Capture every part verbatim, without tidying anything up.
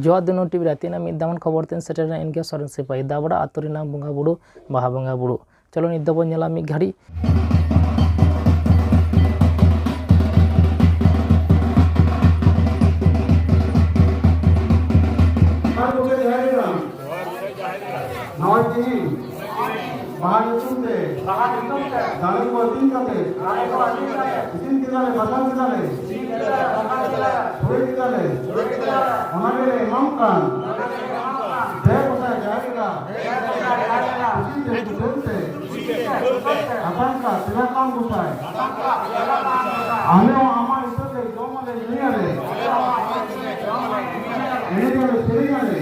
ᱡᱚᱦᱟᱨ ᱫᱩᱱᱩ ᱴᱤᱵᱷᱤ ᱨᱮ ᱛᱮᱦᱮᱧᱟᱜ ᱢᱤᱫ ᱫᱟᱢᱟᱱ ᱠᱷᱚᱵᱚᱨ ᱛᱮᱧ ᱥᱮᱴᱮᱨ ᱮᱱᱟ᱾ ᱤᱧ ᱜᱮ ᱥᱚᱨᱮᱱ ᱥᱤᱯᱟᱹᱦᱤ᱾ ᱫᱟᱵᱚᱲᱟ ᱟᱛᱳ ᱨᱮᱱᱟᱜ ᱵᱚᱸᱜᱟ ᱵᱩᱨᱩ, ᱵᱟᱦᱟ ᱵᱚᱸᱜᱟ ᱵᱩᱨᱩ᱾ ᱪᱚᱞᱚ ᱱᱤᱛ ᱫᱚᱵᱚᱱ ᱧᱮᱞᱟ ᱢᱤᱫ ᱜᱷᱟᱹᱲᱤ᱾ ᱱᱚᱜᱼᱚᱭ ᱛᱮᱦᱮᱧ ᱵᱟᱦᱟ ᱧᱩᱛᱩᱢ ᱛᱮ ᱫᱟᱲᱮ ᱠᱚ ᱟᱹᱛᱤᱧ ᱠᱟᱛᱮ ᱤᱥᱤᱱ ᱠᱮᱫᱟᱞᱮ, ᱵᱟᱥᱟᱝ ᱠᱮᱫᱟᱞᱮ, ᱥᱚᱲᱮ ᱠᱮᱫᱟᱞᱮ, ᱚᱱᱟ ᱜᱮᱞᱮ ᱮᱢᱟᱢ ᱠᱟᱱ᱾ ᱫᱮ ᱜᱚᱸᱥᱟᱭ ᱡᱟᱦᱮᱨ ᱮᱨᱟ, ᱠᱩᱥᱤ ᱛᱮ ᱠᱩᱥᱟᱹᱞ ᱛᱮ ᱟᱛᱟᱝ ᱠᱟᱜ ᱯᱮᱲᱟ ᱠᱟᱱ ᱜᱚᱸᱥᱟᱭ, ᱟᱞᱮ ᱦᱚᱸ ᱟᱢᱟᱜ ᱤᱥᱟᱹ ᱛᱮ ᱡᱚᱢ ᱟᱞᱮ, ᱧᱩᱭ ᱟᱞᱮ, ᱮᱱᱮᱡ ᱟᱞᱮ, ᱥᱮᱨᱮᱧ ᱟᱞᱮ,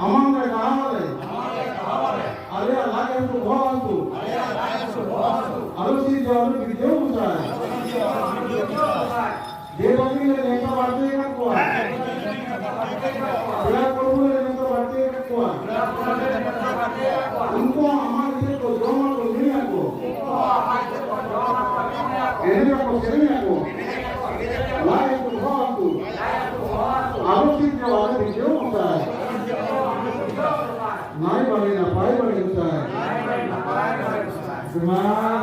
ᱟᱢᱟᱝ ᱞᱮ ᱜᱟᱲᱟᱣ ᱟᱞᱮ᱾ ᱟᱞᱮᱭᱟᱜ ᱞᱟᱡ ᱦᱟᱹᱥᱩ, ᱵᱚᱦᱚᱜ ᱦᱟᱹᱥᱩ ᱟᱞᱚ ᱥᱤᱨᱡᱟᱹᱣ, ᱟᱞᱚ ᱵᱤᱨᱡᱟᱹᱣ ᱜᱚᱸᱥᱟᱭ᱾ ᱫᱮᱣ ᱵᱷᱟᱹᱜᱤᱱ ᱞᱮ ᱱᱮᱣᱛᱟ ᱵᱟᱨᱛᱮ ᱟᱠᱟᱫ ᱠᱚᱣᱟ᱾ ᱯᱮᱲᱟ ᱯᱨᱚᱵᱷᱩ ᱞᱮ ᱱᱮᱣᱛᱟ ᱵᱟᱨᱛᱮ ᱟᱠᱟᱫ ᱠᱚᱣᱟ᱾ ᱩᱱᱠᱩ ᱦᱚᱸ ᱟᱢᱟᱜ ᱤᱥᱟᱹ ᱠᱚ ᱡᱚᱢ ᱟᱠᱚ, ᱧᱩᱭ ᱟᱠᱚ, ᱮᱱᱮᱡ ᱟᱠᱚ, ᱥᱮᱨᱮᱧ ᱟᱠᱚ᱾ ᱞᱟᱡ ᱦᱟᱹᱥᱩ, ᱵᱚᱦᱚᱜ ᱦᱟᱹᱥᱩ ᱟᱞᱚ ᱥᱤᱨᱡᱟᱹᱣ, ᱟᱞᱚ ᱵᱤᱨᱡᱟᱹᱣ ᱜᱚᱸᱥᱟᱭ᱾ ᱱᱟᱭ ᱵᱟᱲᱮ, ᱱᱟᱯᱟᱭ ᱵᱟᱲᱮ ᱜᱚᱸᱥᱟᱭ᱾ ᱡᱚᱦᱟᱨ᱾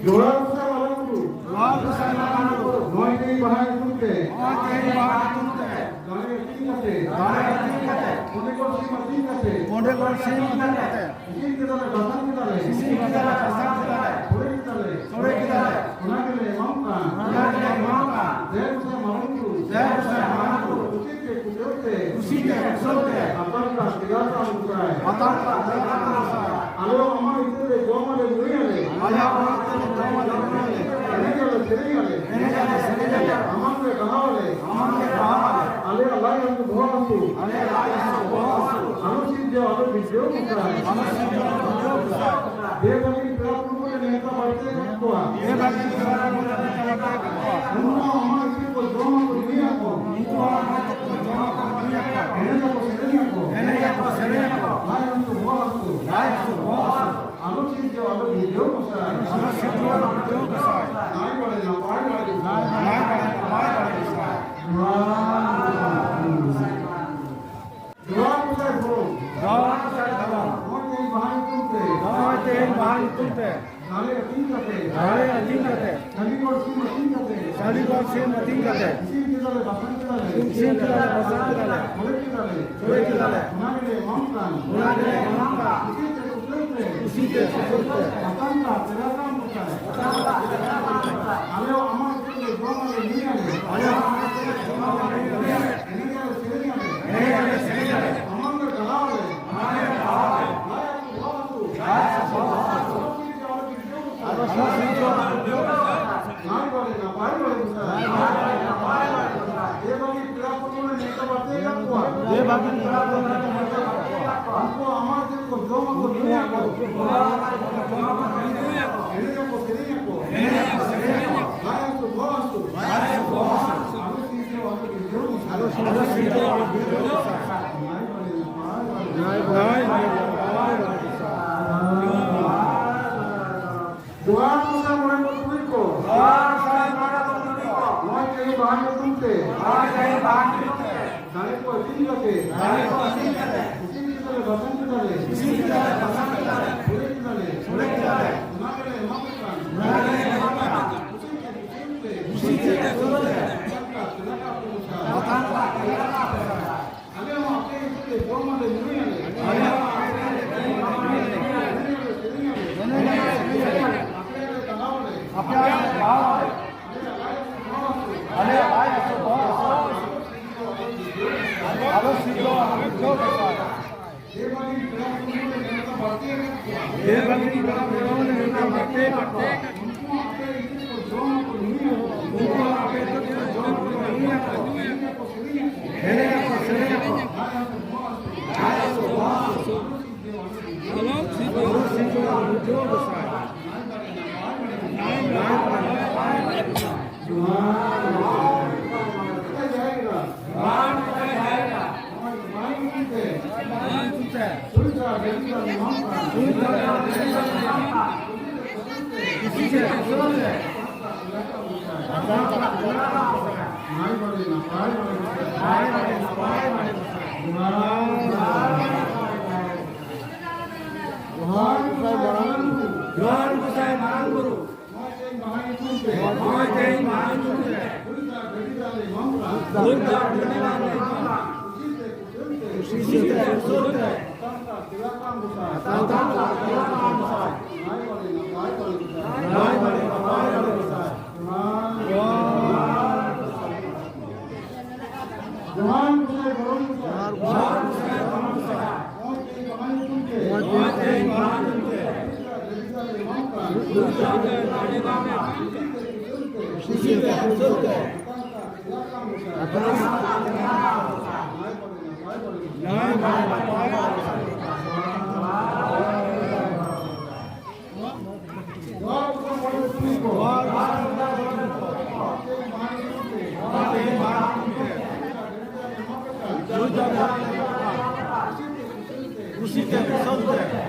ᱡᱚᱦᱟᱨ ᱜᱚᱸᱥᱟᱭ ᱢᱟᱨᱟᱝ ᱵᱩᱨᱩ᱾ ᱡᱚᱦᱟᱨ ᱜᱚᱸᱥᱟᱭ ᱢᱟᱨᱟᱝ ᱵᱩᱨᱩ᱾ ᱱᱚᱜᱼᱚᱭ ᱛᱮᱦᱮᱧ ᱵᱟᱦᱟ ᱧᱩᱛᱩᱢ ᱛᱮ, ᱱᱚᱜᱼᱚᱭ ᱛᱮᱦᱮᱧ ᱵᱟᱦᱟ ᱧᱩᱛᱩᱢ ᱛᱮ ᱫᱟᱲᱮ ᱟᱹᱛᱤᱧ ᱠᱟᱛᱮ, ᱫᱟᱲᱮ ᱟᱹᱛᱤᱧ ᱠᱟᱛᱮ, ᱢᱚᱬᱮ ᱠᱚ ᱥᱤᱢ ᱟᱹᱛᱤᱧ ᱠᱟᱛᱮ, ᱢᱚᱬᱮ ᱠᱚ ᱥᱤᱢ ᱟᱹᱛᱤᱧ ᱠᱟᱛᱮ, ᱤᱥᱤᱱ ᱠᱮᱫᱟᱞᱮ, ᱵᱟᱥᱟᱝ ᱠᱮᱫᱟᱞᱮ, ᱤᱥᱤᱱ ᱠᱮᱫᱟᱞᱮ, ᱵᱟᱥᱟᱝ ᱠᱮᱫᱟᱞᱮ, ᱥᱚᱲᱮ ᱠᱮᱫᱟᱞᱮ, ᱥᱚᱲᱮ ᱠᱮᱫᱟᱞᱮ, ᱚᱱᱟ ᱜᱮᱞᱮ ᱮᱢᱟᱢ ᱠᱟᱱ᱾ ᱚᱱᱟ ᱜᱮᱞᱮ ᱮᱢᱟᱢ ᱠᱟᱱ᱾ ᱫᱮᱣ ᱜᱚᱸᱥᱟᱭ ᱢᱟᱨᱟᱝ ᱵᱩᱨᱩ᱾ ᱫᱮᱣ ᱜᱚᱸᱥᱟᱭ ᱢᱟᱨᱟᱝ ᱵᱩᱨᱩ᱾ ᱠᱩᱥᱤ ᱛᱮ ᱠᱩᱥᱟᱹᱞ ᱛᱮ᱾ ᱠᱩᱥᱤ ᱛᱮ ᱠᱩᱥᱟᱹᱞ ᱛᱮ᱾ ᱟᱛᱟᱝ ᱠᱟᱜ ᱯᱮᱲᱟ ᱠᱟᱱ ᱜᱚᱸᱥᱟᱭ᱾ ᱟᱛᱟᱝ ᱠᱟᱜ ᱯᱮᱲᱟ ᱠᱟᱱ ᱜᱚᱸᱥᱟᱭ᱾ ᱟᱞᱮ ᱦᱚᱸ ᱟᱢᱟᱜ ᱤᱥᱟᱹ ᱛᱮ ᱡᱚᱢ ᱟᱞᱮ, ᱧᱩᱭ ᱟᱞᱮ᱾ ᱟᱞᱮ ᱦᱚᱸ ᱟᱢᱟᱜ ᱤᱥᱟᱹ ᱛᱮ ᱡᱚᱢ ᱟᱞᱮ, ᱧᱩᱭ ᱟᱞᱮ᱾ ᱮᱱᱮᱡ ᱟᱞᱮ, ᱥᱮᱨᱮᱧ ᱟᱞᱮ᱾ ᱮᱱᱮᱡ ᱟᱞᱮ, ᱥᱮᱨᱮᱧ ᱟᱞᱮ᱾ ᱟᱢᱟᱝ ᱞᱮ ᱜᱟᱦᱟᱣ ᱟᱞᱮ᱾ ᱟᱢᱟᱝ ᱞᱮ ᱜᱟᱦᱟᱣ ᱟᱞᱮ᱾ ᱟᱞᱮᱭᱟᱜ ᱞᱟᱡ ᱦᱟᱹᱥᱩ, ᱵᱚᱦᱚᱜ ᱦᱟᱹᱥᱩ ᱟᱞᱮᱭᱟᱜ ᱞᱟᱡ ᱦᱟᱹᱥᱩ, ᱵᱚᱦᱚᱜ ᱦᱟᱹᱥᱩ ᱟᱞᱚ ᱥᱤᱨᱡᱟᱹᱣ, ᱟᱞᱚ ᱵᱤᱨᱡᱟᱹᱣ ᱜᱚᱸᱥᱟᱭ᱾ ᱟᱞᱚ ᱥᱤᱨᱡᱟᱹᱣ, ᱟᱞᱚ ᱵᱤᱨᱡᱟᱹᱣ ᱜᱚᱸᱥᱟᱭ᱾ ᱫᱮᱣ ᱵᱷᱟᱹᱜᱤᱱ ᱯᱮᱲᱟ ᱯᱨᱚᱵᱷᱩ ᱞᱮ ᱱᱮᱣᱛᱟ ᱵᱟᱨᱛᱮ ᱟᱠᱟᱫ ᱠᱚᱣᱟ᱾ ᱫᱮᱣ ᱵᱷᱟᱹᱜᱤᱱ ᱯᱮᱲᱟ ᱯᱨᱚᱵᱷᱩ ᱞᱮ ᱱᱮᱣᱛᱟ ᱵᱟᱨᱛᱮ ᱟᱠᱟᱫ ᱠᱚᱣᱟ᱾ ᱩᱱᱠᱩ ᱦᱚᱸ ᱟᱢᱟᱜ ᱤᱥᱟᱹ ᱠᱚ ᱡᱚᱢ ᱟᱠᱚ, ᱧᱩᱭ ᱟᱠᱚ᱾ ᱩᱱᱠᱩ ᱦᱚᱸ ᱟᱢᱟᱜ ᱤᱥᱟᱹ ᱠᱚ ᱡᱚᱢ ᱟᱠᱚ, ᱧᱩᱭ ᱟᱠᱚ᱾ ᱮᱱᱮᱡ ᱟᱠᱚ, ᱥᱮᱨᱮᱧ ᱟᱠᱚ᱾ ᱮᱱᱮᱡ ᱟᱠᱚ, ᱥᱮᱨᱮᱧ ᱟᱠᱚ᱾ ᱞᱟᱡ ᱦᱟᱹᱥᱩ, ᱵᱚᱦᱚᱜ ᱦᱟᱹᱥᱩ᱾ ᱞᱟᱡ ᱦᱟᱹᱥᱩ, ᱵᱚᱦᱚᱜ ᱦᱟᱹᱥᱩ᱾ ᱟᱞᱚ ᱥᱤᱨᱡᱟᱹᱣ, ᱟᱞᱚ ᱵᱤᱨᱡᱟᱹᱣ ᱜᱚᱸᱥᱟᱭ᱾ ᱟᱞᱚ ᱥᱤᱨᱡᱟᱹᱣ, ᱟᱞᱚ ᱵᱤᱨᱡᱟᱹᱣ ᱜᱚᱸᱥᱟᱭ᱾ ᱱᱟᱭ ᱵᱟᱲᱮ, ᱱᱟᱯᱟᱭ ᱵᱟᱲᱮ ᱜᱚᱸᱥᱟᱭ᱾ ᱱᱟᱭ ᱵᱟᱲᱮ, ᱱᱟᱯᱟᱭ ᱵᱟᱲᱮ ᱜᱚᱸᱥᱟᱭ᱾ ᱫᱟᱲᱮ ᱟᱹᱛᱤᱧ ᱠᱟᱛᱮ, ᱥᱟᱹᱨᱤ ᱜᱚᱲ ᱥᱤᱢ ᱟᱹᱛᱤᱧ ᱠᱟᱛᱮ, ᱥᱟᱹᱨᱤ ᱜᱚᱲ ᱥᱤᱢ ᱟᱹᱛᱤᱧ ᱠᱟᱛᱮ, ᱤᱥᱤᱱ ᱠᱮᱫᱟᱞᱮ, ᱵᱟᱥᱟᱝ ᱠᱮᱫᱟᱞᱮ, ᱤᱥᱤᱱ ᱠᱮᱫᱟᱞᱮ, ᱵᱟᱥᱟᱝ ᱠᱮᱫᱟᱞᱮ, ᱥᱚᱲᱮ ᱠᱮᱫᱟᱞᱮ, ᱥᱚᱲᱮ ᱠᱮᱫᱟᱞᱮ, ᱚᱱᱟ ᱜᱮᱞᱮ ᱮᱢᱟᱢ ᱠᱟᱱ, ᱚᱱᱟ ᱜᱮᱞᱮ ᱮᱢᱟᱢ ᱠᱟᱱ, ᱠᱩᱥᱤ ᱛᱮ ᱠᱩᱥᱤ ᱛᱮ, ᱵᱟᱥᱟᱝ ᱠᱟ ᱯᱮᱲᱟ ᱠᱟᱢ ᱠᱚ ᱛᱟᱭ, ᱟᱞᱮ ᱦᱚᱸ ᱟᱢᱟᱜ ᱤᱛᱟᱹ ᱞᱮ ᱡᱚᱢ ᱟᱞᱮ ᱧᱩᱭᱟᱞᱮ, ᱟᱞᱮ ᱦᱚᱸ ᱟᱢᱟᱜ ᱤᱛᱟᱹ ᱞᱮ ᱡᱚᱢ ᱟᱞᱮ ᱧᱩᱭᱟᱞᱮ, ᱮᱱᱮᱡ ᱟᱞᱮ ᱥᱮᱨᱮᱧ ᱟᱞᱮ, ᱮᱱᱮᱡ ᱟᱞᱮ ᱥᱮᱨᱮᱧ ᱟᱞᱮ, ᱟᱢᱟᱜ ᱞᱮ ᱜᱟᱲᱟᱣ ᱟᱞᱮ, ᱟᱢᱟᱜ ᱞᱮ ᱜᱟᱲᱟᱣ ᱟᱞᱮ, ᱞᱟᱭ ᱟᱹᱛᱩ ᱵᱚᱦᱚᱜ ᱟᱹᱛᱩ, ᱟᱞᱚ ᱥᱤᱨᱡᱟᱹᱣ ᱟᱞᱚ ᱥᱤᱨᱡᱟᱹᱣ ᱱᱟᱭ ᱵᱟᱲᱮ ᱱᱟᱯᱟᱭ ᱵᱟᱲᱮ ᱢᱮᱛᱟᱭ᱾ ᱱᱟᱯᱟᱭ ᱵᱟᱲᱮ ᱱᱟᱯᱟᱭ ᱵᱟᱲᱮ ᱢᱮᱛᱟᱭ᱾ ᱵᱮᱵᱷᱟᱜᱤ ᱯᱮᱲᱟ ᱯᱩᱨᱵᱚ ᱞᱮ ᱱᱮᱣᱛᱟ ᱵᱟᱨᱛᱮ ᱟᱠᱟᱫ ᱠᱚᱣᱟ᱾ ᱵᱮᱵᱷᱟᱜᱤ ᱯᱮᱲᱟ ᱯᱩᱨᱵᱚ ᱞᱮ ᱱᱮᱣᱛᱟ ᱵᱟᱨᱛᱮ ᱟᱠᱟᱫ ᱠᱚᱣᱟ᱾ ᱩᱱᱠᱩ ᱟᱢᱟᱜ ᱪᱮᱫ ᱠᱚ ᱡᱚᱢ ᱟᱠᱚ ᱧᱩᱭ ᱟᱠᱚ᱾ ᱩᱱᱠᱩ ᱟᱢᱟᱜ ᱪᱮᱫ ᱠᱚ ᱡᱚᱢ ᱟᱠᱚ ᱧᱩᱭ ᱟᱠᱚ᱾ ᱮᱱᱮᱡ ᱟᱠᱚ ᱥᱮᱨᱮᱧ ᱟᱠᱚ᱾ ᱮᱱᱮᱡ ᱟᱠᱚ ᱥᱮᱨᱮᱧ ᱟᱠᱚ᱾ ᱞᱟᱭ ᱟᱠᱚ ᱵᱚᱦᱚᱜ ᱦᱟᱹᱥᱩ᱾ ᱞᱟᱭ ᱟᱠᱚ ᱵᱚᱦᱚᱜ ᱦᱟᱹᱥᱩ᱾ ᱟᱞᱚ ᱥᱤᱨᱡᱟᱹᱣ ᱟᱞᱚ ᱵᱤᱨᱡᱟᱹᱣ ᱢᱚᱥᱟᱭ᱾ ᱟᱞᱚ ᱥᱤᱨᱡᱟᱹᱣ ᱟᱞᱚ ᱵᱤᱨᱡᱟᱹᱣ ᱢᱚᱥᱟᱭ᱾ ᱱᱟᱭ ᱵᱟᱲᱮ ᱱᱟᱯᱟᱭ ᱵᱟᱲᱮ᱾ ᱱᱟᱭ ᱵᱟᱲᱮ ᱱᱟᱯᱟᱭ ᱵᱟᱲᱮ᱾ ᱡᱚᱦᱟᱨ ᱜᱚᱸᱥᱟᱭ ᱢᱚᱬᱮ ᱠᱚ ᱛᱩᱨᱩᱭ ᱠᱚ᱾ ᱡᱚᱦᱟᱨ ᱜᱚᱸᱥᱟᱭ ᱢᱚᱬᱮ ᱠᱚ ᱛᱩᱨᱩᱭ ᱠᱚ᱾ ᱱᱚᱣᱟ ᱪᱟᱹᱭ ᱵᱟᱦᱟ ᱧᱩᱛᱩᱢ ᱛᱮ᱾ ᱱᱚᱣᱟ ᱪᱟᱹᱭ ᱵᱟᱦᱟ ᱧᱩᱛᱩᱢ ᱛᱮ᱾ ᱫᱟᱲᱮ ᱠᱚ ᱟᱹᱛᱤᱧ ᱠᱟᱛᱮ᱾ ᱫᱟᱲᱮ ᱠᱚ ᱟᱹᱛᱤᱧ ᱠᱟᱛᱮ᱾ ᱤᱥᱤᱱ ᱠᱮᱫᱟᱞᱮ, ᱵᱟᱥᱟᱝ ᱠᱮᱫᱟᱞᱮ᱾ ᱤᱥᱤᱱ ᱠᱮᱫᱟᱞᱮ, ᱵᱟᱥᱟᱝ ᱠᱮᱫᱟᱞᱮ᱾ ᱥᱚᱲᱮ ᱠᱮᱫᱟᱞᱮ᱾ ᱥᱚᱲᱮ ᱠᱮᱫᱟᱞᱮ᱾ ᱚᱱᱟ ᱜᱮᱞᱮ ᱮᱢᱟ ᱯᱮ ᱠᱟᱱ᱾ ᱚᱱᱟ ᱜᱮᱞᱮ ᱮᱢᱟ ᱯᱮ ᱠᱟᱱ᱾ ᱠᱩᱥᱤ ᱛᱮ ᱠᱩᱥᱤ ᱛᱮ᱾ ᱵᱟᱥᱟᱝ ᱠᱟ ᱯᱮᱲᱟ ᱠᱟᱢ ᱠᱚ ᱥᱟᱶ᱾ ᱵᱟᱥᱟᱝ ᱠᱟ ᱯᱮᱲᱟ ᱠᱟᱢ ᱠᱚ ᱥᱟᱶ᱾ ᱟᱞᱮ ᱦᱚᱸ ᱟᱯᱮ ᱤᱛᱟᱹ ᱞᱮ ᱡᱚᱢ ᱟᱞᱮ ᱧᱩᱭᱟᱞᱮ᱾ ᱟᱞᱮ ᱦᱚᱸ ᱟᱯᱮ ᱤᱛᱟᱹ ᱞᱮ ᱡᱚᱢ ᱟᱞᱮ ᱧᱩᱭᱟᱞᱮ᱾ ᱮᱱᱮᱡ ᱟᱞᱮ ᱥᱮᱨᱮᱧ ᱟᱞᱮ᱾ ᱟᱯᱮ ᱞᱮ ᱫᱟᱲᱟᱣ ᱟᱞᱮ᱾ ᱟᱯᱮ ᱞᱮ ᱫᱟᱲᱟᱣ ᱟᱞᱮ᱾ ᱟᱞᱮᱭᱟᱜ ᱞᱟᱡ ᱦᱟᱹᱥᱩ ᱵᱚᱦᱚᱜ ᱦᱟᱹᱥᱩ᱾ ᱟᱞᱚ ᱥᱤᱨᱡᱟᱹᱣ ᱟᱞᱚ ᱵᱤᱨᱡᱟᱹᱣ ᱢᱚᱥᱟᱭ᱾ ᱵᱮᱵᱷᱟᱜᱤ ᱯᱮᱲᱟ ᱯᱩᱨᱵᱚ ᱞᱮ ᱱᱮᱣᱛᱟ ᱵᱟᱨᱛᱮ ᱟᱠᱟᱫ ᱠᱚᱣᱟ᱾ ᱵᱮᱵᱷᱟᱜᱤ ᱯᱮᱲᱟ ᱯᱩᱨᱵᱚ ᱞᱮ ᱱᱮᱣᱛᱟ ᱵᱟᱨᱛᱮ ᱟᱠᱟᱫ ᱠᱚᱣᱟ᱾ ᱩᱱᱠᱩ ᱦᱚᱸ ᱟᱯᱮ ᱤᱛᱟᱹ ᱠᱚ ᱡᱚᱢ ᱟᱠᱚ ᱧᱩᱭᱟᱠᱚ᱾ ᱩᱱᱠᱩ ᱦᱚᱸ ᱟᱯᱮ ᱤᱛᱟᱹ ᱠᱚ ᱡᱚᱢ ᱟᱠᱚ ᱧᱩᱭᱟᱠᱚ᱾ ᱮᱱᱮᱡ ᱟᱠᱚ ᱥᱮᱨᱮᱧ ᱟᱠᱚ᱾ ᱮᱱᱮᱡ ᱟᱠᱚ ᱥᱮᱨᱮᱧ ᱟᱠᱚ᱾ ᱞᱟᱡ ᱦᱟᱹᱥᱩ ᱵᱚᱦᱚᱜ ᱦᱟᱹᱥᱩ᱾ ᱟᱞᱚ ᱥᱤᱨᱡᱟᱹᱣ ᱟᱞᱚ ᱵᱤᱨᱡᱟᱹᱣ ᱢᱚᱥᱟᱭ᱾ ᱡᱚᱦᱟᱨ᱾ ᱡᱚᱦᱟᱨ᱾ ᱡᱚᱦᱟᱨ ᱜᱚᱸᱥᱟᱭ ᱢᱟᱨᱟᱝ ᱵᱩᱨᱩ᱾ ᱡᱚᱦᱟᱨ ᱜᱚᱸᱥᱟᱭ ᱢᱟᱨᱟᱝ ᱵᱩᱨᱩ᱾ ᱡᱚᱦᱟᱨ ᱜᱚᱸᱥᱟᱭ ᱜᱚᱲᱚᱢ ᱜᱚᱸᱥᱟᱭ᱾ ᱡᱚᱦᱟᱨ ᱜᱚᱸᱥᱟᱭ ᱜᱚᱲᱚᱢ ᱜᱚᱸᱥᱟᱭ᱾ ᱱᱚᱜᱼᱚᱭ ᱛᱮᱦᱮᱧ ᱵᱟᱦᱟ ᱧᱩᱛᱩᱢ ᱛᱮ᱾ ᱱᱚᱜᱼᱚᱭ ᱛᱮᱦᱮᱧ ᱵᱟᱦᱟ ᱧᱩᱛᱩᱢ ᱛᱮ᱾ ᱠᱩᱥᱤ ᱛᱮ ᱠᱩᱥᱟᱹᱞ ᱛᱮ᱾ ᱠᱩᱥᱤ ᱛᱮ ᱠᱩᱥᱟᱹᱞ ᱛᱮ᱾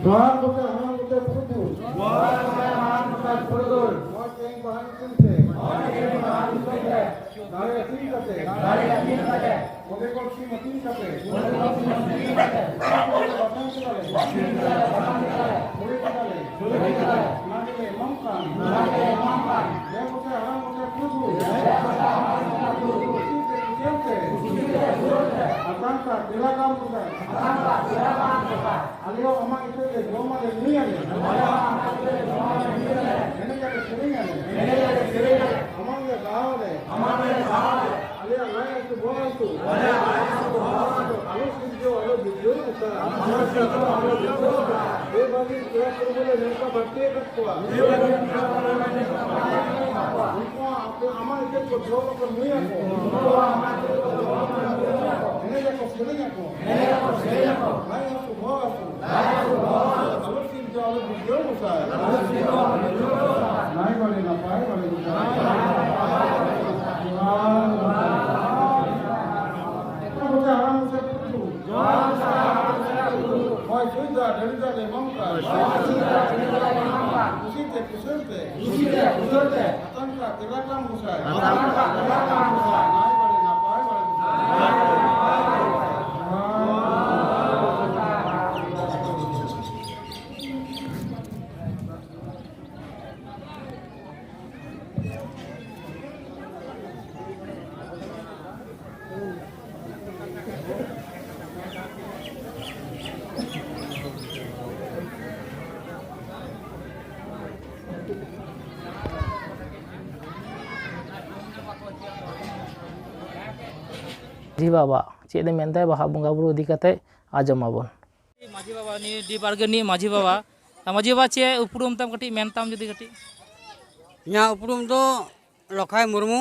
ᱡᱚᱦᱟᱨ ᱜᱚᱢᱠᱮ, ᱦᱟᱲᱟᱢ ᱜᱚᱢᱠᱮ ᱯᱩᱨᱩᱫᱷᱩᱞ᱾ ᱡᱚᱦᱟᱨ ᱜᱚᱢᱠᱮ, ᱦᱟᱲᱟᱢ ᱜᱚᱢᱠᱮ ᱯᱩᱨᱩᱫᱷᱩᱞ᱾ ᱱᱚᱣᱟ ᱛᱮᱦᱮᱧ ᱵᱟᱦᱟ ᱧᱩᱛᱩᱢ ᱛᱮ᱾ ᱱᱚᱣᱟ ᱛᱮᱦᱮᱧ ᱵᱟᱦᱟ ᱧᱩᱛᱩᱢ ᱛᱮ᱾ ᱫᱟᱲᱮ ᱟᱹᱛᱤᱧ ᱠᱟᱛᱮ᱾ ᱫᱟᱲᱮ ᱟᱹᱛᱤᱧ ᱠᱟᱛᱮ᱾ ᱵᱚᱫᱮ ᱠᱚ ᱥᱤᱢ ᱟᱹᱛᱤᱧ ᱠᱟᱛᱮ᱾ ᱵᱚᱫᱮ ᱠᱚ ᱥᱤᱢ ᱟᱹᱛᱤᱧ ᱠᱟᱛᱮ᱾ ᱵᱟᱛᱟᱱ ᱠᱮᱫᱟᱞᱮ᱾ ᱵᱟᱛᱟᱱ ᱠᱮᱫᱟᱞᱮ᱾ ᱥᱚᱲᱮ ᱠᱮᱫᱟᱞᱮ᱾ ᱥᱚᱲᱮ ᱠᱮᱫᱟᱞᱮ᱾ ᱚᱱᱟ ᱜᱮᱞᱮ ᱮᱢᱟᱢ ᱠᱟᱱ᱾ ᱚᱱᱟ ᱜᱮᱞᱮ ᱮᱢᱟᱢ ᱠᱟᱱ᱾ ᱫᱮᱣ ᱜᱚᱢᱠᱮ, ᱦᱟᱲᱟᱢ ᱜᱚᱢᱠᱮ ᱯᱩᱨᱩᱫᱷᱩᱞ᱾ ᱫᱮᱣ ᱜᱚᱢᱠᱮ, ᱦᱟᱲᱟᱢ ᱜᱚᱢᱠᱮ ᱯᱩᱨᱩᱫᱷᱩᱞ᱾ ᱠᱩᱥᱤ ᱛᱮ ᱠᱩᱥᱤᱭᱟᱛᱮ᱾ ᱠᱩᱥᱤ ᱛᱮ ᱠᱩᱥᱤᱭᱟᱛᱮ᱾ ᱟᱛᱟᱝ ᱠᱟᱜ ᱯᱮᱲᱟ ᱠᱟᱢ ᱜᱚᱢᱠᱮ᱾ ᱟᱛᱟᱝ ᱠᱟᱜ ᱯᱮᱲᱟ ᱠᱟᱢ ᱜᱚᱢᱠᱮ᱾ ᱟᱞᱮ ᱦᱚᱸ ᱟᱢᱟᱜ ᱤᱛᱟᱹ ᱞᱮ ᱡᱚᱢ ᱟᱞᱮ ᱧᱩᱭ ᱟᱞᱮ᱾ ᱟᱞᱮ ᱦᱚᱸ ᱟᱢᱟᱜ ᱤᱛᱟᱹ ᱞᱮ ᱡᱚᱢ ᱟᱞᱮ ᱧᱩᱭ ᱟᱞᱮ᱾ ᱮᱱᱮᱡ ᱟᱞᱮ ᱥᱮᱨᱮᱧ ᱟᱞᱮ᱾ ᱮᱱᱮᱡ ᱟᱞᱮ ᱥᱮᱨᱮᱧ ᱟᱞᱮ᱾ ᱟᱢᱟᱜ ᱞᱮ ᱫᱟᱦᱟᱣ ᱟᱞᱮ᱾ ᱟᱢᱟᱜ ᱞᱮ ᱫᱟᱦᱟᱣ ᱟᱞᱮ᱾ ᱟᱞᱮᱭᱟᱜ ᱞᱟᱡ ᱦᱟᱹᱥᱩ ᱵᱚᱦᱚᱜ ᱦᱟᱹᱥᱩ᱾ ᱟᱞᱮᱭᱟᱜ ᱞᱟᱡ ᱦᱟᱹᱥᱩ ᱵᱚᱦᱚᱜ ᱦᱟᱹᱥᱩ᱾ ᱟᱞᱚ ᱥᱤᱨᱡᱟᱹᱣ ᱟᱞᱚ ᱵᱤᱨᱡᱟᱹᱣ ᱚᱱᱠᱟ᱾ ᱟᱞᱚ ᱥᱤᱨᱡᱟᱹᱣ ᱟᱞᱚ ᱵᱤᱨᱡᱟᱹᱣ ᱚᱱᱠᱟ᱾ ᱵᱮᱵᱷᱟᱹᱜᱤ ᱯᱮᱲᱟ ᱯᱩᱨᱵᱷᱩ ᱞᱮ ᱱᱮᱣᱛᱟ ᱵᱟᱹᱲᱛᱤ ᱟᱠᱟᱫ ᱠᱚᱣᱟ᱾ ᱵᱮᱵᱷᱟᱹᱜᱤ ᱯᱮᱲᱟ ᱯᱩᱨᱵᱷᱩ ᱞᱮ ᱱᱮᱣᱛᱟ ᱵᱟᱹᱲᱛᱤ ᱟᱠᱟᱫ ᱠᱚᱣᱟ᱾ ᱩᱱᱠᱩ ᱦᱚᱸ ᱟᱯᱮ ᱟᱢᱟᱜ ᱤᱛᱟᱹ ᱠᱚ ᱡᱚᱢ ᱟᱠᱚ ᱧᱩᱭ ᱟᱠᱚ᱾ ᱩᱱᱠᱩ ᱦᱚᱸ ᱟᱢᱟᱜ ᱤᱛᱟᱹ ᱠᱚ ᱡᱚᱢ ᱟᱠᱚ ᱧᱩᱭ ᱟᱠᱚ᱾ ᱮᱱᱮᱡ ᱟᱠᱚ ᱥᱮᱨᱮᱧ ᱟᱠᱚ᱾ ᱞᱟᱡ ᱦᱟᱹᱥᱩ ᱵᱚᱦᱚᱜ ᱦᱟᱹᱥᱩ᱾ ᱟᱞᱚ ᱥᱤᱨᱡᱟᱹᱣ ᱟᱞᱚ ᱵᱤᱨᱡᱟᱹᱣ ᱜᱚᱸᱥᱟᱭ᱾ ᱱᱟᱭ ᱵᱟᱲᱮ ᱱᱟᱯᱟᱭ ᱵᱟᱲᱮ ᱜᱚᱸᱥᱟᱭ᱾ ᱜᱚᱸᱥᱟᱭ ᱦᱟᱲᱟᱢ ᱜᱚᱸᱥᱟᱭ ᱯᱩᱨᱩᱫᱷᱩᱞ᱾ ᱦᱚᱭ ᱥᱩᱭ ᱫᱟᱜ ᱰᱟᱹᱰᱤ ᱫᱟᱜ ᱞᱮ ᱮᱢᱟᱢ ᱠᱟᱱ᱾ ᱠᱩᱥᱤ ᱠᱩᱥᱟᱹᱞ ᱛᱮ, ᱠᱩᱥᱤ ᱛᱮ, ᱠᱩᱥᱟᱹᱞ ᱛᱮ, ᱟᱛᱟᱝ ᱠᱟᱜ ᱛᱮᱞᱟ ᱠᱟᱢ ᱜᱚᱸᱥᱟᱭ, ᱟᱛᱟᱝ ᱠᱟᱜ ᱛᱮᱞᱟ ᱠᱟᱢ ᱜᱚᱸᱥᱟᱭ, ᱱᱟᱭ ᱵᱟᱲᱮ ᱱᱟᱯᱟᱭ ᱵᱟᱲᱮ ᱜᱚᱸᱥᱟᱭ᱾ ᱢᱟᱹᱡᱷᱤ ᱵᱟᱵᱟ ᱪᱮᱫ ᱮ ᱢᱮᱱᱫᱟᱭ ᱵᱟᱦᱟ ᱵᱚᱸᱜᱟ ᱵᱩᱨᱩ ᱤᱫᱤ ᱠᱟᱛᱮ ᱟᱸᱡᱚᱢ ᱟᱵᱚᱱ᱾ ᱢᱟᱹᱡᱷᱤ ᱵᱟᱵᱟ, ᱱᱤᱭᱟᱹ ᱰᱤ ᱵᱟᱲᱜᱮ ᱨᱤᱱᱤᱡ ᱢᱟᱹᱡᱷᱤ ᱵᱟᱵᱟ᱾ ᱢᱟᱹᱡᱷᱤ ᱵᱟᱵᱟ, ᱪᱮᱫ ᱩᱯᱨᱩᱢ ᱛᱟᱢ? ᱠᱟᱹᱴᱤᱡ ᱢᱮᱱ ᱛᱟᱢ ᱡᱩᱫᱤ ᱠᱟᱹᱴᱤᱡ᱾ ᱤᱧᱟᱹᱜ ᱩᱯᱨᱩᱢ ᱫᱚ ᱞᱚᱠᱷᱟᱭ ᱢᱩᱨᱢᱩ᱾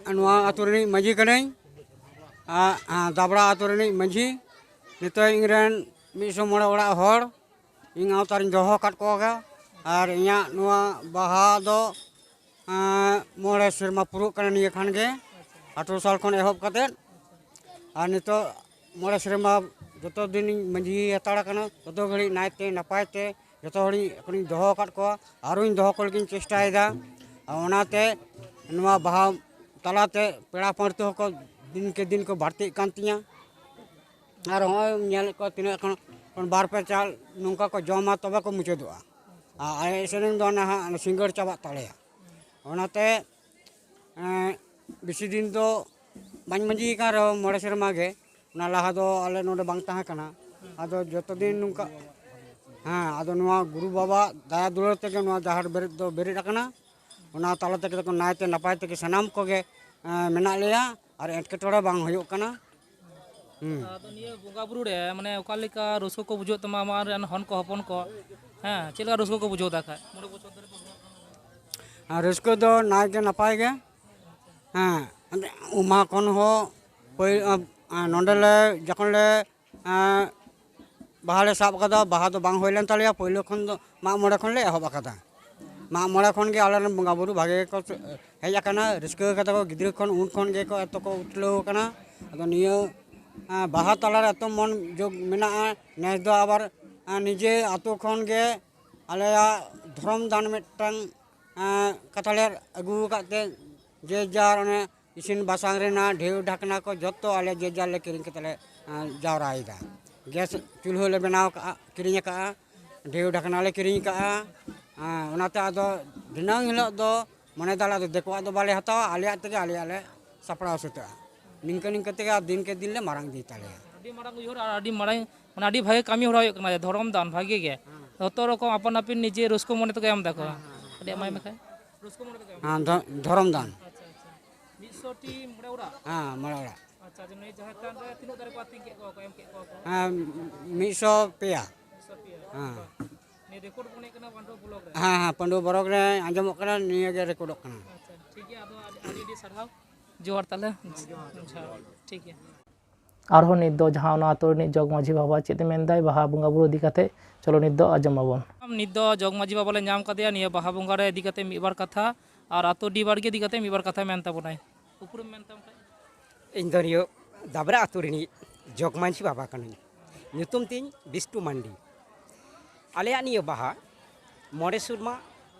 ᱮᱸ, ᱱᱚᱣᱟ ᱟᱹᱛᱩ ᱨᱤᱱᱤᱡ ᱢᱟᱹᱡᱷᱤ ᱠᱟᱹᱱᱟᱹᱧ᱾ ᱟᱸ, ᱟᱸ, ᱫᱟᱵᱲᱟ ᱟᱹᱛᱩ ᱨᱤᱱᱤᱡ ᱢᱟᱹᱡᱷᱤ᱾ ᱱᱤᱛᱚᱜ ᱤᱧ ᱨᱮᱱ ᱢᱤᱫ ᱥᱚ ᱢᱚᱬᱮ ᱚᱲᱟᱜ ᱦᱚᱲ ᱤᱧ ᱟᱣᱛᱟ ᱨᱤᱧ ᱫᱚᱦᱚ ᱟᱠᱟᱫ ᱠᱚᱣᱟ᱾ ᱟᱨ ᱤᱧᱟᱹᱜ ᱱᱚᱣᱟ ᱵᱟᱦᱟ ᱫᱚ ᱮᱸ, ᱢᱚᱬᱮ ᱥᱮᱨᱢᱟ ᱯᱩᱨᱟᱹᱜ ᱠᱟᱱᱟ ᱱᱤᱭᱟᱹ ᱠᱷᱟᱱ ᱜᱮ, ᱟᱪᱪᱷᱟ᱾ ᱟᱴᱷᱨᱚ ᱥᱟᱞ ᱠᱷᱚᱱ ᱮᱦᱚᱵ ᱠᱟᱛᱮᱫ᱾ ᱟᱨ ᱱᱤᱛᱚᱜ ᱢᱚᱬᱮ ᱥᱮᱨᱢᱟ ᱡᱚᱛᱚ ᱫᱤᱱᱤᱧ ᱢᱟᱹᱡᱷᱤ ᱦᱟᱛᱟᱲ ᱟᱠᱟᱱᱟ, ᱛᱚᱛᱚ ᱜᱷᱟᱹᱲᱤᱡ ᱱᱟᱭᱛᱮ ᱱᱟᱯᱟᱭ ᱛᱮ ᱡᱚᱛᱚ ᱦᱚᱲᱤᱧ ᱮᱠᱷᱚᱱᱤᱧ ᱫᱚᱦᱚ ᱟᱠᱟᱫ ᱠᱚᱣᱟ, ᱟᱨᱚᱧ ᱫᱚᱦᱚ ᱠᱚ ᱞᱟᱹᱜᱤᱫ ᱤᱧ ᱪᱮᱥᱴᱟᱭᱮᱫᱟ᱾ ᱟᱨ ᱚᱱᱟᱛᱮ ᱱᱚᱣᱟ ᱵᱟᱦᱟ ᱛᱟᱞᱟᱛᱮ ᱯᱮᱲᱟ ᱯᱟᱹᱲᱛᱤ ᱦᱚᱸᱠᱚ ᱫᱤᱱ ᱠᱮ ᱫᱤᱱ ᱠᱚ ᱵᱟᱹᱲᱛᱤᱜ ᱠᱟᱱ ᱛᱤᱧᱟ᱾ ᱟᱨ ᱦᱚᱸᱜᱼᱚᱭ ᱧᱮᱞᱮᱫ ᱠᱚᱣᱟ ᱛᱤᱱᱟᱹᱜ ᱠᱷᱚᱱ, ᱠᱷᱚᱱ ᱵᱟᱨ ᱯᱮ ᱪᱟᱞ ᱱᱚᱝᱠᱟ ᱠᱚ ᱡᱚᱢᱟ, ᱛᱚᱵᱮ ᱠᱚ ᱢᱩᱪᱟᱹᱫᱚᱜᱼᱟ᱾ ᱟᱨ ᱮᱱᱮᱡ ᱥᱮᱨᱮᱧ ᱫᱚ ᱚᱱᱟ ᱦᱟᱸᱜ ᱥᱤᱸᱜᱟᱹᱲ ᱪᱟᱵᱟᱜ ᱛᱟᱞᱮᱭᱟ᱾ ᱚᱱᱟᱛᱮ, ᱮᱸ, ᱵᱮᱥᱤ ᱫᱤᱱ ᱫᱚ ᱵᱟᱹᱧ ᱢᱟᱹᱡᱷᱤ ᱟᱠᱟᱱ ᱨᱮᱦᱚᱸ ᱢᱚᱬᱮ ᱥᱮᱨᱢᱟ ᱜᱮ᱾ ᱚᱱᱟ ᱞᱟᱦᱟ ᱫᱚ ᱟᱞᱮ ᱱᱚᱰᱮ ᱵᱟᱝ ᱛᱟᱦᱮᱸ ᱠᱟᱱᱟ᱾ ᱟᱫᱚ ᱡᱚᱛᱚ ᱫᱤᱱ ᱱᱚᱝᱠᱟ, ᱦᱮᱸ, ᱟᱫᱚ ᱱᱚᱣᱟ ᱜᱩᱨᱩ ᱵᱟᱵᱟ ᱫᱟᱭᱟ ᱫᱩᱞᱟᱹᱲ ᱛᱮᱜᱮ ᱱᱚᱣᱟ ᱡᱟᱦᱮᱨ ᱵᱮᱨᱮᱫ ᱫᱚ ᱵᱮᱨᱮᱫ ᱟᱠᱟᱱᱟ᱾ ᱚᱱᱟ ᱛᱟᱞᱟ ᱛᱮᱜᱮ ᱱᱟᱭᱛᱮ ᱱᱟᱯᱟᱭ ᱛᱮᱜᱮ ᱥᱟᱱᱟᱢ ᱠᱚᱜᱮ, ᱮᱸ, ᱢᱮᱱᱟᱜ ᱞᱮᱭᱟ ᱟᱨ ᱮᱴᱠᱮᱴᱚᱬᱮ ᱵᱟᱝ ᱦᱩᱭᱩᱜ ᱠᱟᱱᱟ᱾ ᱦᱩᱸ᱾ ᱟᱫᱚ ᱱᱤᱭᱟᱹ ᱵᱚᱸᱜᱟ ᱵᱩᱨᱩ ᱨᱮ, ᱢᱟᱱᱮ, ᱚᱠᱟ ᱞᱮᱠᱟ ᱨᱟᱹᱥᱠᱟᱹ ᱠᱚ ᱵᱩᱡᱷᱟᱹᱜ ᱛᱟᱢᱟ ᱟᱢ ᱨᱮᱱ ᱦᱚᱱ ᱠᱚ, ᱦᱚᱯᱚᱱ ᱠᱚ? ᱦᱮᱸ, ᱪᱮᱫ ᱞᱮᱠᱟ ᱨᱟᱹᱥᱠᱟᱹ ᱠᱚ ᱵᱩᱡᱷᱟᱹᱣ ᱮᱫᱟ ᱠᱷᱟᱡ? ᱢᱚᱬᱮ ᱵᱚᱪᱷᱚᱨ ᱫᱷᱚᱨᱮ ᱠᱚ ᱵᱚᱸᱜᱟᱜ ᱠᱟᱱᱟ᱾ ᱟᱨ ᱨᱟᱹᱥᱠᱟᱹ ᱫᱚ ᱱᱟᱭ ᱜᱮ ᱱᱟᱯᱟᱭ ᱜᱮ᱾ ᱦᱮᱸ, ᱚᱱᱟ ᱠᱷᱚᱱ ᱦᱚᱸ ᱯᱟᱹᱭ-, ᱟ, ᱟ, ᱱᱚᱸᱰᱮ ᱞᱮ ᱡᱚᱠᱷᱚᱱ ᱞᱮ, ᱟ, ᱵᱟᱦᱟ ᱞᱮ ᱥᱟᱵ ᱟᱠᱟᱫᱟ, ᱵᱟᱦᱟ ᱫᱚ ᱵᱟᱝ ᱦᱩᱭ ᱞᱮᱱ ᱛᱟᱞᱮᱭᱟ, ᱯᱳᱭᱞᱳ ᱠᱷᱚᱱ ᱫᱚ ᱢᱟᱜ ᱢᱚᱬᱮ ᱠᱷᱚᱱ ᱞᱮ ᱮᱦᱚᱵ ᱟᱠᱟᱫᱟ᱾ ᱢᱟᱜ ᱢᱚᱬᱮ ᱠᱷᱚᱱ ᱜᱮ ᱟᱞᱮ ᱨᱮᱱ ᱵᱚᱸᱜᱟ ᱵᱩᱨᱩ ᱵᱷᱟᱜᱮ ᱜᱮᱠᱚ ᱦᱮᱡ ᱟᱠᱟᱱᱟ, ᱨᱟᱹᱥᱠᱟᱹ ᱠᱟᱫᱟ ᱠᱚ ᱜᱤᱫᱽᱨᱟᱹ ᱠᱷᱚᱱ, ᱩᱱ ᱠᱷᱚᱱ ᱜᱮᱠᱚ ᱮᱛᱚ ᱠᱚ ᱩᱛᱞᱟᱹᱣ ᱟᱠᱟᱱᱟ᱾ ᱟᱫᱚ ᱱᱤᱭᱟᱹ, ᱟ, ᱵᱟᱦᱟ ᱛᱟᱞᱟᱨᱮ ᱮᱛᱚ ᱢᱚᱱ ᱡᱳᱜᱽ ᱢᱮᱱᱟᱜᱼᱟ, ᱱᱮᱥ ᱫᱚ ᱟᱵᱟᱨ ᱟᱨ ᱱᱤᱡᱮ ᱟᱛᱳ ᱠᱷᱚᱱ ᱜᱮ ᱟᱞᱮᱭᱟᱜ ᱫᱷᱚᱨᱚᱢ ᱫᱟᱱ ᱢᱤᱫᱴᱟᱝ, ᱮᱸ, ᱠᱟᱛᱷᱟ ᱞᱮ ᱟᱹᱜᱩ ᱟᱠᱟᱫ ᱛᱮ, ᱡᱮ ᱡᱟᱨ ᱚᱱᱮ ᱤᱥᱤᱱ ᱵᱟᱥᱟᱝ ᱨᱮᱱᱟᱜ ᱰᱷᱮᱣ ᱰᱷᱟᱠᱱᱟ ᱠᱚ ᱡᱚᱛᱚ ᱟᱞᱮ ᱡᱮ ᱡᱟᱨ ᱞᱮ ᱠᱤᱨᱤᱧ ᱠᱟᱛᱮ ᱞᱮ, ᱮᱸ, ᱡᱟᱣᱨᱟᱭᱮᱫᱟ᱾ ᱜᱮᱥ ᱪᱩᱞᱦᱟᱹ ᱞᱮ ᱵᱮᱱᱟᱣ ᱠᱟᱜᱼᱟ, ᱠᱤᱨᱤᱧ ᱟᱠᱟᱜᱼᱟ, ᱰᱷᱮᱣ ᱰᱷᱟᱠᱱᱟ ᱞᱮ ᱠᱤᱨᱤᱧ ᱟᱠᱟᱜᱼᱟ᱾ ᱮᱸ, ᱚᱱᱟᱛᱮ ᱟᱫᱚ ᱫᱷᱤᱱᱟᱹᱝ ᱦᱤᱞᱳᱜ ᱫᱚ ᱢᱚᱱᱮ ᱫᱟᱞᱮ ᱟᱫᱚ ᱫᱤᱠᱩᱣᱟᱜ ᱫᱚ ᱵᱟᱞᱮ ᱦᱟᱛᱟᱣᱟ, ᱟᱞᱮᱭᱟᱜ ᱛᱮᱜᱮ ᱟᱞᱮᱭᱟᱜ ᱞᱮ ᱥᱟᱯᱲᱟᱣ ᱥᱟᱹᱛᱟᱹᱜᱼᱟ᱾ ᱱᱤᱝᱠᱟᱹ ᱱᱤᱝᱠᱟᱹ ᱛᱮᱜᱮ ᱟᱨ ᱫᱤᱱ ᱠᱮ ᱫᱤᱱ ᱞᱮ ᱢᱟᱨᱟᱝ ᱤᱫᱤ ᱛᱟᱞᱮᱭᱟ᱾ ᱟᱹᱰᱤ ᱢᱟᱨᱟᱝ ᱩᱭᱦᱟᱹᱨ ᱟᱨ ᱟᱹᱰᱤ ᱢᱟᱨᱟᱝ, ᱢᱟᱱᱮ, ᱟᱹᱰᱤ ᱵᱷᱟᱜᱮ ᱠᱟᱹᱢᱤ ᱦᱚᱨᱟ ᱦᱩᱭᱩᱜ ᱠᱟᱱᱟ, ᱫᱷᱚᱨᱚᱢ ᱫᱟᱱ ᱵᱷᱟᱜᱮ ᱜᱮ᱾ ᱡᱚᱛᱚ ᱨᱚᱠᱚᱢ ᱟᱯᱟᱱ ᱟᱯᱤᱱ ᱱᱤᱡᱮ ᱨᱟᱹᱥᱠᱟᱹ ᱢᱚᱱᱮ ᱛᱮᱠᱚ ᱮᱢ ᱫᱟᱠᱚ᱾ ᱟᱹᱰᱤ ᱟᱭᱢᱟ ᱟᱭᱢᱟ ᱠᱷᱟᱡ᱾ ᱨᱟᱹᱥᱠᱟᱹ ᱢᱚᱱᱮ ᱛᱮᱠᱚ ᱮᱢ ᱦᱮᱸ, ᱫᱟᱠᱚ᱾ ᱫᱷᱚ-, ᱫᱷᱚᱨᱚᱢ ᱫᱟᱱ᱾ ᱟᱪᱪᱷᱟ, ᱟᱪᱪᱷᱟ᱾ ᱢᱤᱫ ᱥᱚ ᱴᱤ ᱢᱚᱬᱮ ᱚᱲᱟᱜ? ᱦᱮᱸ, ᱢᱚᱬᱮ ᱚᱲᱟᱜ᱾ ᱟᱪᱪᱷᱟ, ᱟᱪᱪᱷᱟ, ᱱᱩᱭ ᱡᱟᱦᱮᱨ ᱛᱷᱟᱱ ᱨᱮ ᱛᱤᱱᱟᱹᱜ ᱫᱟᱨᱮ ᱠᱚ ᱟᱹᱛᱤᱧ ᱠᱮᱫ ᱠᱚᱣᱟ ᱠᱚ, ᱮᱢ ᱠᱮᱫ ᱠᱚᱣᱟ ᱠᱚ? ᱦᱮᱸ, ᱢᱤᱫ ᱥᱚ ᱯᱮᱭᱟ᱾ ᱢᱤᱫ ᱥᱚ ᱯᱮᱭᱟ᱾ ᱦᱮᱸ᱾ ᱱᱤᱭᱟᱹ ᱨᱮᱠᱚᱨᱰ ᱵᱚᱱ ᱮᱫ ᱠᱟᱱᱟ ᱯᱟᱹᱱᱰᱩᱣᱟ ᱵᱞᱚᱠ ᱨᱮ᱾ ᱦᱮᱸ, ᱦᱮᱸ, ᱯᱟᱹᱱᱰᱩᱣᱟ ᱵᱞᱚᱠ ᱨᱮ ᱟᱸᱡᱚᱢᱚᱜ ᱠᱟᱱᱟ, ᱱᱤᱭᱟᱹ ᱜᱮ ᱨᱮᱠᱚᱨᱰᱚᱜ ᱠᱟᱱᱟ᱾ ᱟᱪᱪᱷᱟ, ᱴᱷᱤᱠ ᱜᱮᱭᱟ, ᱟᱫᱚ ᱟᱹᱰᱤ, ᱟᱹᱰᱤ, ᱟᱹᱰᱤ ᱥᱟᱨᱦᱟᱣ᱾ ᱡᱚᱦᱟᱨ ᱛᱟᱦᱞᱮ᱾ ᱡᱚᱦᱟᱨ᱾ ᱴᱷᱤᱠ ᱜᱮᱭᱟ᱾ ᱟᱨᱦᱚᱸ ᱱᱤᱛ ᱫᱚ ᱡᱟᱦᱟᱸ ᱚᱱᱟ ᱟᱛᱳ ᱨᱤᱱᱤᱡ ᱡᱚᱜᱽ ᱢᱟᱹᱡᱷᱤ ᱵᱟᱵᱟ ᱪᱮᱫ ᱮ ᱢᱮᱱᱫᱟᱭ ᱵᱟᱦᱟ ᱵᱚᱸᱜᱟ ᱵᱩᱨᱩ ᱤᱫᱤ ᱠᱟᱛᱮ, ᱪᱚᱞᱚ ᱱᱤᱛ ᱫᱚ ᱟᱸᱡᱚᱢ ᱟᱵᱚᱱ᱾ ᱱᱤᱛ ᱫᱚ ᱡᱚᱜᱽ ᱢᱟᱹᱡᱷᱤ ᱵᱟᱵᱟ ᱞᱮ ᱧᱟᱢ ᱠᱟᱫᱮᱭᱟ, ᱱᱤᱭᱟᱹ ᱵᱟᱦᱟ ᱵᱚᱸᱜᱟ ᱨᱮ ᱤᱫᱤ ᱠᱟᱛᱮ ᱢᱤᱫ ᱵᱟᱨ ᱠᱟᱛᱷᱟ ᱟᱨ ᱟᱛᱳ ᱰᱤ ᱵᱟᱲᱜᱮ ᱤᱫᱤ ᱠᱟᱛᱮ ᱢᱤᱫ ᱵᱟᱨ ᱠᱟᱛᱷᱟᱭ ᱢᱮᱱ ᱛᱟᱵᱚᱱᱟᱭ᱾ ᱩᱯᱨᱩᱢ ᱢᱮᱱ ᱛᱟᱢ ᱠᱷᱟᱡ? ᱤᱧ ᱫᱚ ᱱᱤᱭᱟᱹ ᱫᱟᱵᱽᱨᱟ ᱟᱛᱳ ᱨᱤᱱᱤᱡ ᱡᱚᱜᱽ ᱢᱟᱹᱡᱷᱤ ᱵᱟᱵᱟ ᱠᱟᱹᱱᱟᱹᱧ᱾ ᱧᱩᱛᱩᱢ ᱛᱤᱧ ᱵᱤᱥᱴᱩ ᱢᱟᱱᱰᱤ᱾ ᱟᱞᱮᱭᱟᱜ ᱱᱤᱭᱟᱹ ᱵᱟᱦᱟ ᱢᱚᱬᱮ ᱥᱮᱨᱢᱟ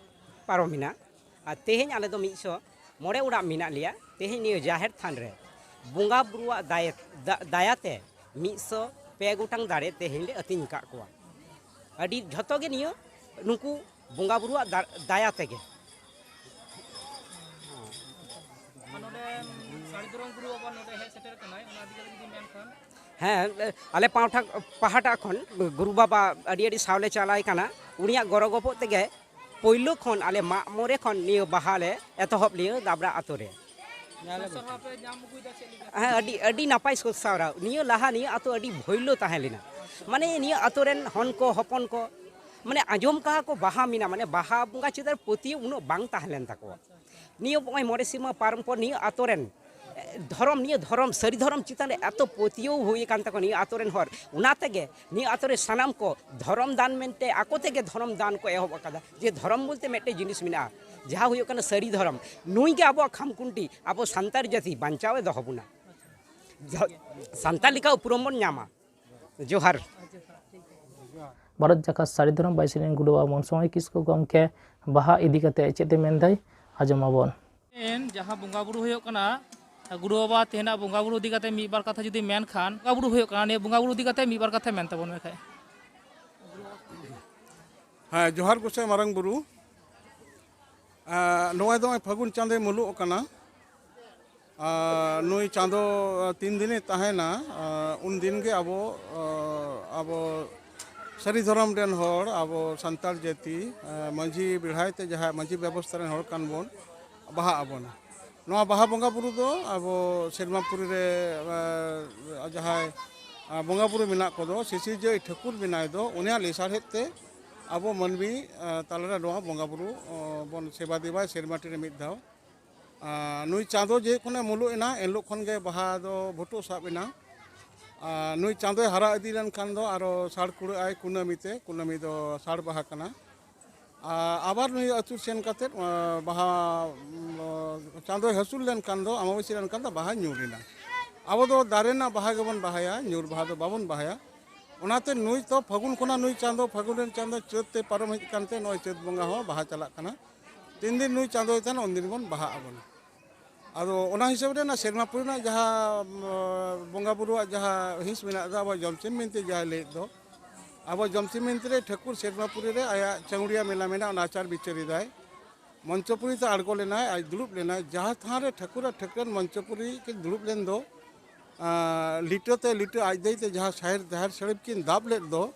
ᱯᱟᱨᱚᱢᱮᱱᱟ, ᱟᱨ ᱛᱮᱦᱮᱧ ᱟᱞᱮ ᱫᱚ ᱢᱤᱫ ᱥᱚ ᱢᱚᱬᱮ ᱚᱲᱟᱜ ᱢᱮᱱᱟᱜ ᱞᱮᱭᱟ᱾ ᱛᱮᱦᱮᱧ ᱱᱤᱭᱟᱹ ᱡᱟᱦᱮᱨ ᱛᱷᱟᱱ ᱨᱮ ᱵᱚᱸᱜᱟ ᱵᱩᱨᱩᱣᱟᱜ ᱫᱟᱭᱟ, ᱫᱟ-, ᱫᱟᱭᱟᱛᱮ ᱢᱤᱫ ᱥᱚ ᱯᱮ ᱜᱚᱴᱟᱝ ᱫᱟᱨᱮ ᱛᱮᱦᱮᱧ ᱞᱮ ᱟᱹᱛᱤᱧ ᱟᱠᱟᱫ ᱠᱚᱣᱟ᱾ ᱟᱹᱰᱤ ᱡᱷᱚᱛᱚ ᱜᱮ ᱱᱤᱭᱟᱹ ᱱᱩᱠᱩ ᱵᱚᱸᱜᱟ ᱵᱩᱨᱩᱣᱟᱜ ᱫᱟ-, ᱫᱟᱭᱟ ᱛᱮᱜᱮ᱾ ᱟᱨ ᱱᱚᱰᱮ ᱥᱟᱹᱲᱤ ᱫᱷᱚᱨᱚᱢ ᱜᱩᱨᱩ ᱵᱟᱵᱟ ᱱᱚᱰᱮ ᱦᱮᱡ ᱥᱮᱴᱮᱨ ᱠᱟᱱᱟᱭ, ᱚᱱᱟ ᱤᱫᱤ ᱠᱟᱛᱮ ᱡᱩᱫᱤ ᱢᱮᱱ ᱠᱷᱟᱱ᱾ ᱦᱮᱸ, ᱟᱞᱮ ᱯᱟᱦᱴᱟ, ᱯᱟᱦᱴᱟ ᱠᱷᱚᱱ ᱜᱩᱨᱩ ᱵᱟᱵᱟ ᱟᱹᱰᱤ ᱟᱹᱰᱤ ᱥᱟᱶᱞᱮ ᱪᱟᱞᱟᱭ ᱠᱟᱱᱟ᱾ ᱩᱱᱤᱭᱟᱜ ᱜᱚᱲᱚ ᱜᱚᱯᱚᱲ ᱛᱮᱜᱮ ᱯᱳᱭᱞᱳ ᱠᱷᱚᱱ ᱟᱞᱮ ᱢᱟᱜ ᱢᱚᱬᱮ ᱠᱷᱚᱱ ᱱᱤᱭᱟᱹ ᱵᱟᱦᱟ ᱞᱮ ᱮᱛᱚᱦᱚᱵ ᱞᱮᱭᱟ ᱫᱟᱵᱽᱨᱟ ᱟᱛᱳ ᱨᱮ᱾ ᱥᱟᱨᱦᱟᱣ ᱯᱮ ᱧᱟᱢ ᱟᱹᱜᱩᱭᱮᱫᱟ ᱪᱮᱫ ᱞᱮᱠᱟ? ᱦᱮᱸ, ᱟᱹᱰᱤ, ᱟᱹᱰᱤ ᱱᱟᱯᱟᱭ ᱥᱟᱹᱛ ᱥᱟᱯᱲᱟᱣ᱾ ᱱᱤᱭᱟᱹ ᱞᱟᱦᱟ ᱱᱤᱭᱟᱹ ᱟᱛᱳ ᱟᱹᱰᱤ ᱵᱷᱚᱭᱞᱳ ᱛᱟᱦᱮᱸ ᱞᱮᱱᱟ᱾ ᱢᱟᱱᱮ ᱱᱤᱭᱟᱹ ᱟᱛᱳ ᱨᱮᱱ ᱦᱚᱱ ᱠᱚ, ᱦᱚᱯᱚᱱ ᱠᱚ, ᱢᱟᱱᱮ ᱟᱸᱡᱚᱢ ᱠᱟᱜᱼᱟ ᱠᱚ ᱵᱟᱦᱟ ᱢᱮᱱᱟᱜᱼᱟ, ᱢᱟᱱᱮ ᱵᱟᱦᱟ ᱵᱚᱸᱜᱟ ᱪᱮᱛᱟᱱ ᱯᱟᱹᱛᱭᱟᱹᱣ ᱩᱱᱟᱹᱜ ᱵᱟᱝ ᱛᱟᱦᱮᱸ ᱞᱮᱱ ᱛᱟᱠᱚᱣᱟ᱾ ᱱᱤᱭᱟᱹ ᱱᱚᱜᱼᱚᱭ ᱢᱚᱬᱮ ᱥᱮᱨᱢᱟ ᱯᱟᱨᱚᱢ ᱯᱚᱨ ᱱᱤᱭᱟᱹ ᱟᱛᱳ ᱨᱮᱱ, ᱮ, ᱫᱷᱚᱨᱚᱢ, ᱱᱤᱭᱟᱹ ᱫᱷᱚᱨᱚᱢ, ᱥᱟᱹᱨᱤ ᱫᱷᱚᱨᱚᱢ ᱪᱮᱛᱟᱱ ᱨᱮ ᱮᱛᱚ ᱯᱟᱹᱛᱭᱟᱹᱣ ᱦᱩᱭ ᱟᱠᱟᱱ ᱛᱟᱠᱚᱣᱟ ᱱᱤᱭᱟᱹ ᱟᱛᱳ ᱨᱮᱱ ᱦᱚᱲ᱾ ᱚᱱᱟ ᱛᱮᱜᱮ ᱱᱤᱭᱟᱹ ᱟᱛᱳ ᱨᱮ ᱥᱟᱱᱟᱢ ᱠᱚ ᱫᱷᱚᱨᱚᱢ ᱫᱟᱱ ᱢᱮᱱᱛᱮ ᱟᱠᱚ ᱛᱮᱜᱮ ᱫᱷᱚᱨᱚᱢ ᱫᱟᱱ ᱠᱚ ᱮᱦᱚᱵ ᱟᱠᱟᱫᱟ᱾ ᱡᱮ ᱫᱷᱚᱨᱚᱢ ᱵᱚᱞᱛᱮ ᱢᱤᱫᱴᱮᱡ ᱡᱤᱱᱤᱥ ᱢᱮᱱᱟᱜᱼᱟ, ᱡᱟᱦᱟᱸ ᱦᱩᱭᱩᱜ ᱠᱟᱱᱟ ᱥᱟᱹᱨᱤ ᱫᱷᱚᱨᱚᱢ᱾ ᱱᱩᱭ ᱜᱮ ᱟᱵᱚᱣᱟᱜ ᱠᱷᱟᱢᱠᱷᱩᱱᱴᱤ, ᱟᱵᱚ ᱥᱟᱱᱛᱟᱲ ᱡᱟᱹᱛᱤ ᱵᱟᱧᱪᱟᱣ ᱮ ᱫᱚᱦᱚ ᱵᱚᱱᱟ᱾ ᱡᱷᱚ-, ᱥᱟᱱᱛᱟᱲ ᱞᱮᱠᱟ ᱩᱯᱨᱩᱢ ᱵᱚᱱ ᱧᱟᱢᱟ᱾ ᱡᱚᱦᱟᱨ᱾ ᱵᱷᱟᱨᱚᱛ ᱡᱟᱠᱟᱛ ᱥᱟᱹᱨᱤ ᱫᱷᱚᱨᱚᱢ ᱵᱟᱭ ᱥᱮᱨᱮᱧ ᱜᱩᱰᱩ ᱵᱟᱵᱟ ᱢᱚᱱ ᱥᱚᱢᱚᱭ ᱠᱤᱥᱠᱩ ᱜᱚᱢᱠᱮ ᱵᱟᱦᱟ ᱤᱫᱤ ᱠᱟᱛᱮ ᱪᱮᱫ ᱮ ᱢᱮᱱᱫᱟᱭ, ᱟᱸᱡᱚᱢ ᱟᱵᱚᱱ᱾ ᱛᱮᱦᱮᱧ ᱡᱟᱦᱟᱸ ᱵᱚᱸᱜᱟ ᱵᱩᱨᱩ ᱦᱩᱭᱩᱜ ᱠᱟᱱᱟ, ᱜᱩᱰᱩ ᱵᱟᱵᱟ ᱛᱮᱦᱮᱧᱟᱜ ᱵᱚᱸᱜᱟ ᱵᱩᱨᱩ ᱤᱫᱤ ᱠᱟᱛᱮ ᱢᱤᱫ ᱵᱟᱨ ᱠᱟᱛᱷᱟ ᱡᱩᱫᱤ ᱢᱮᱱ ᱠᱷᱟᱱ, ᱵᱚᱸᱜᱟ ᱵᱩᱨᱩ ᱦᱩᱭᱩᱜ ᱠᱟᱱᱟ, ᱱᱤᱭᱟᱹ ᱵᱚᱸᱜᱟ ᱵᱩᱨᱩ ᱤᱫᱤ ᱠᱟᱛᱮ ᱢᱤᱫ ᱵᱟᱨ ᱠᱟᱛᱷᱟ ᱢᱮᱱ ᱛᱟᱵᱚᱱ ᱢᱮ ᱠᱷᱟᱡ᱾ ᱦᱮᱸ, ᱡᱚᱦᱟᱨ ᱜᱚᱸᱥᱟᱭ ᱢᱟᱨᱟᱝ ᱵᱩᱨᱩ᱾ ᱟᱨ ᱱᱚᱜᱼᱚᱭ ᱫᱚ ᱱᱚᱜᱼᱚᱭ ᱯᱷᱟᱹᱜᱩᱱ ᱪᱟᱸᱫᱚᱭ ᱢᱩᱞᱩᱜ ᱠᱟᱱᱟ᱾ ᱟᱨ ᱱᱩᱭ ᱪᱟᱸᱫᱚ, ᱟᱨ, ᱛᱤᱱ ᱫᱤᱱᱮ ᱛᱟᱦᱮᱱᱟ, ᱟᱨ, ᱩᱱ ᱫᱤᱱ ᱜᱮ ᱟᱵᱚ, ᱟᱨ, ᱟᱵᱚ ᱥᱟᱹᱨᱤ ᱫᱷᱚᱨᱚᱢ ᱨᱮᱱ ᱦᱚᱲ, ᱟᱵᱚ ᱥᱟᱱᱛᱟᱲ ᱡᱟᱹᱛᱤ, ᱟᱨ, ᱢᱟᱹᱡᱷᱤ ᱵᱮᱲᱦᱟᱭ ᱛᱮ ᱡᱟᱦᱟᱸ ᱢᱟᱹᱡᱷᱤ ᱵᱮᱵᱚᱥᱛᱷᱟ ᱨᱮᱱ ᱦᱚᱲ ᱠᱟᱱ ᱵᱚᱱ, ᱵᱟᱦᱟᱜ ᱟᱵᱚᱱ᱾ ᱱᱚᱣᱟ ᱵᱟᱦᱟ ᱵᱚᱸᱜᱟ ᱵᱩᱨᱩ ᱫᱚ ᱟᱵᱚ ᱥᱮᱨᱢᱟ ᱯᱩᱨᱤ ᱨᱮ, ᱟᱨ, ᱡᱟᱦᱟᱸᱭ, ᱟᱨ, ᱵᱚᱸᱜᱟ ᱵᱩᱨᱩ ᱢᱮᱱᱟᱜ ᱠᱚᱫᱚ, ᱥᱤᱥᱤᱨᱡᱟᱹᱣᱤᱡ ᱴᱷᱟᱹᱠᱩᱨ ᱢᱮᱱᱟᱭ ᱫᱚ, ᱩᱱᱤᱭᱟᱜ ᱞᱮᱥᱟᱲᱦᱮᱫ ᱛᱮ ᱟᱵᱚ ᱢᱟᱹᱱᱢᱤ, ᱟᱨ, ᱛᱟᱞᱟᱨᱮ ᱱᱚᱣᱟ ᱵᱚᱸᱜᱟ ᱵᱩᱨᱩ, ᱟᱨ, ᱵᱚᱱ ᱥᱮᱵᱟ ᱫᱮᱵᱟᱭ ᱥᱮᱨᱢᱟ ᱨᱮ ᱢᱤᱫ ᱫᱷᱟᱣ᱾ ᱟᱨ ᱱᱩᱭ ᱪᱟᱸᱫᱚ ᱡᱮ ᱠᱷᱚᱱᱮ ᱢᱩᱞᱩᱜ ᱮᱱᱟ, ᱮᱱ ᱦᱤᱞᱳᱜ ᱠᱷᱚᱱ ᱜᱮ ᱵᱟᱦᱟ ᱫᱚ ᱵᱷᱩᱴᱩᱜ ᱥᱟᱵ ᱮᱱᱟ᱾ ᱟᱨ ᱱᱩᱭ ᱪᱟᱸᱫᱚᱭ ᱦᱟᱨᱟ ᱤᱫᱤ ᱞᱮᱱᱠᱷᱟᱱ ᱫᱚ ᱟᱨᱚ ᱥᱟᱲ ᱠᱩᱲᱟᱹᱜ ᱟᱭ ᱠᱩᱱᱟᱹᱢᱤ ᱛᱮ, ᱠᱩᱱᱟᱹᱢᱤ ᱫᱚ ᱥᱟᱲ ᱵᱟᱦᱟ ᱠᱟᱱᱟ᱾ ᱟᱨ ᱟᱵᱟᱨ ᱱᱩᱭ ᱟᱹᱪᱩᱨ ᱥᱮᱱ ᱠᱟᱛᱮᱫ, ᱟᱨ, ᱵᱟᱦᱟ, ᱩᱸ, ᱪᱟᱸᱫᱚᱭ ᱦᱟᱹᱥᱩᱨ ᱞᱮᱱᱠᱷᱟᱱ ᱫᱚ, ᱟᱢᱟᱵᱟᱹᱥᱭᱟᱹ ᱞᱮᱱᱠᱷᱟᱱ ᱫᱚ ᱵᱟᱦᱟ ᱧᱩᱨ ᱮᱱᱟ᱾ ᱟᱵᱚ ᱫᱚ ᱫᱟᱨᱮ ᱨᱮᱱᱟᱜ ᱵᱟᱦᱟ ᱜᱮᱵᱚᱱ ᱵᱟᱦᱟᱭᱟ, ᱧᱩᱨ ᱵᱟᱦᱟ ᱫᱚ ᱵᱟᱵᱚᱱ ᱵᱟᱦᱟᱭᱟ᱾ ᱚᱱᱟᱛᱮ ᱱᱩᱭ ᱛᱚ ᱯᱷᱟᱹᱜᱩᱱ ᱠᱷᱚᱱᱟᱜ ᱱᱩᱭ ᱪᱟᱸᱫᱚ, ᱯᱷᱟᱹᱜᱩᱱ ᱨᱮᱱ ᱪᱟᱸᱫᱚ ᱪᱟᱹᱛ ᱛᱮ ᱯᱟᱨᱚᱢ ᱦᱮᱡ ᱠᱟᱱᱛᱮ ᱱᱚᱜᱼᱚᱭ ᱪᱟᱹᱛ ᱵᱚᱸᱜᱟ ᱦᱚᱸ ᱵᱟᱦᱟ ᱪᱟᱞᱟᱜ ᱠᱟᱱᱟ᱾ ᱛᱤᱱ ᱫᱤᱱ ᱱᱩᱭ ᱪᱟᱸᱫᱚᱭ ᱛᱟᱦᱮᱱᱟ, ᱩᱱ ᱫᱤᱱ ᱵᱚᱱ ᱵᱟᱦᱟᱜ ᱟᱵᱚᱱ᱾ ᱟᱫᱚ ᱚᱱᱟ ᱦᱤᱥᱟᱹᱵ ᱨᱮ ᱚᱱᱟ ᱥᱮᱨᱢᱟ ᱯᱩᱨᱤ ᱨᱮᱱᱟᱜ ᱡᱟᱦᱟᱸ, ᱩᱢ, ᱵᱚᱸᱜᱟ ᱵᱩᱨᱩᱣᱟᱜ ᱡᱟᱦᱟᱸ ᱦᱤᱸᱥ ᱢᱮᱱᱟᱜ ᱫᱚ, ᱟᱵᱚ ᱡᱚᱢᱥᱤᱢ ᱵᱤᱱᱛᱤ ᱡᱟᱦᱟᱸᱭ ᱞᱟᱹᱭᱮᱫ ᱫᱚ, ᱟᱵᱚ ᱡᱚᱢᱥᱤᱢ ᱵᱤᱱᱛᱤ ᱨᱮ ᱴᱷᱟᱹᱠᱩᱨ ᱥᱮᱨᱢᱟ ᱯᱩᱨᱤ ᱨᱮ ᱟᱭᱟᱜ ᱪᱟᱹᱣᱲᱤᱭᱟ ᱢᱮᱞᱟ ᱢᱮᱱᱟᱜᱼᱟ, ᱚᱱᱟ ᱟᱪᱟᱨ ᱵᱤᱪᱟᱹᱨ ᱮᱫᱟᱭ᱾ ᱢᱚᱧᱪᱚᱯᱩᱨᱤ ᱛᱮ ᱟᱬᱜᱚ ᱞᱮᱱᱟᱭ, ᱟᱡ ᱫᱩᱲᱩᱵ ᱞᱮᱱᱟᱭ, ᱡᱟᱦᱟᱸ ᱛᱷᱟᱱ ᱨᱮ ᱴᱷᱟᱹᱠᱩᱨ ᱟᱨ ᱴᱷᱟᱹᱠᱨᱟᱹᱱ ᱢᱚᱧᱪᱚᱯᱩᱨᱤ ᱠᱤᱱ ᱫᱩᱲᱩᱵ ᱞᱮᱱ ᱫᱚ, ᱟᱸ, ᱞᱤᱴᱟᱹ ᱛᱮ ᱞᱤᱴᱟᱹ ᱟᱡ ᱫᱟᱹᱭ ᱛᱮ ᱡᱟᱦᱟᱸ ᱥᱟᱦᱮᱨ ᱡᱟᱦᱮᱨ ᱥᱟᱹᱲᱤᱢ ᱠᱤᱱ ᱫᱟᱵ ᱞᱮᱫ ᱫᱚ,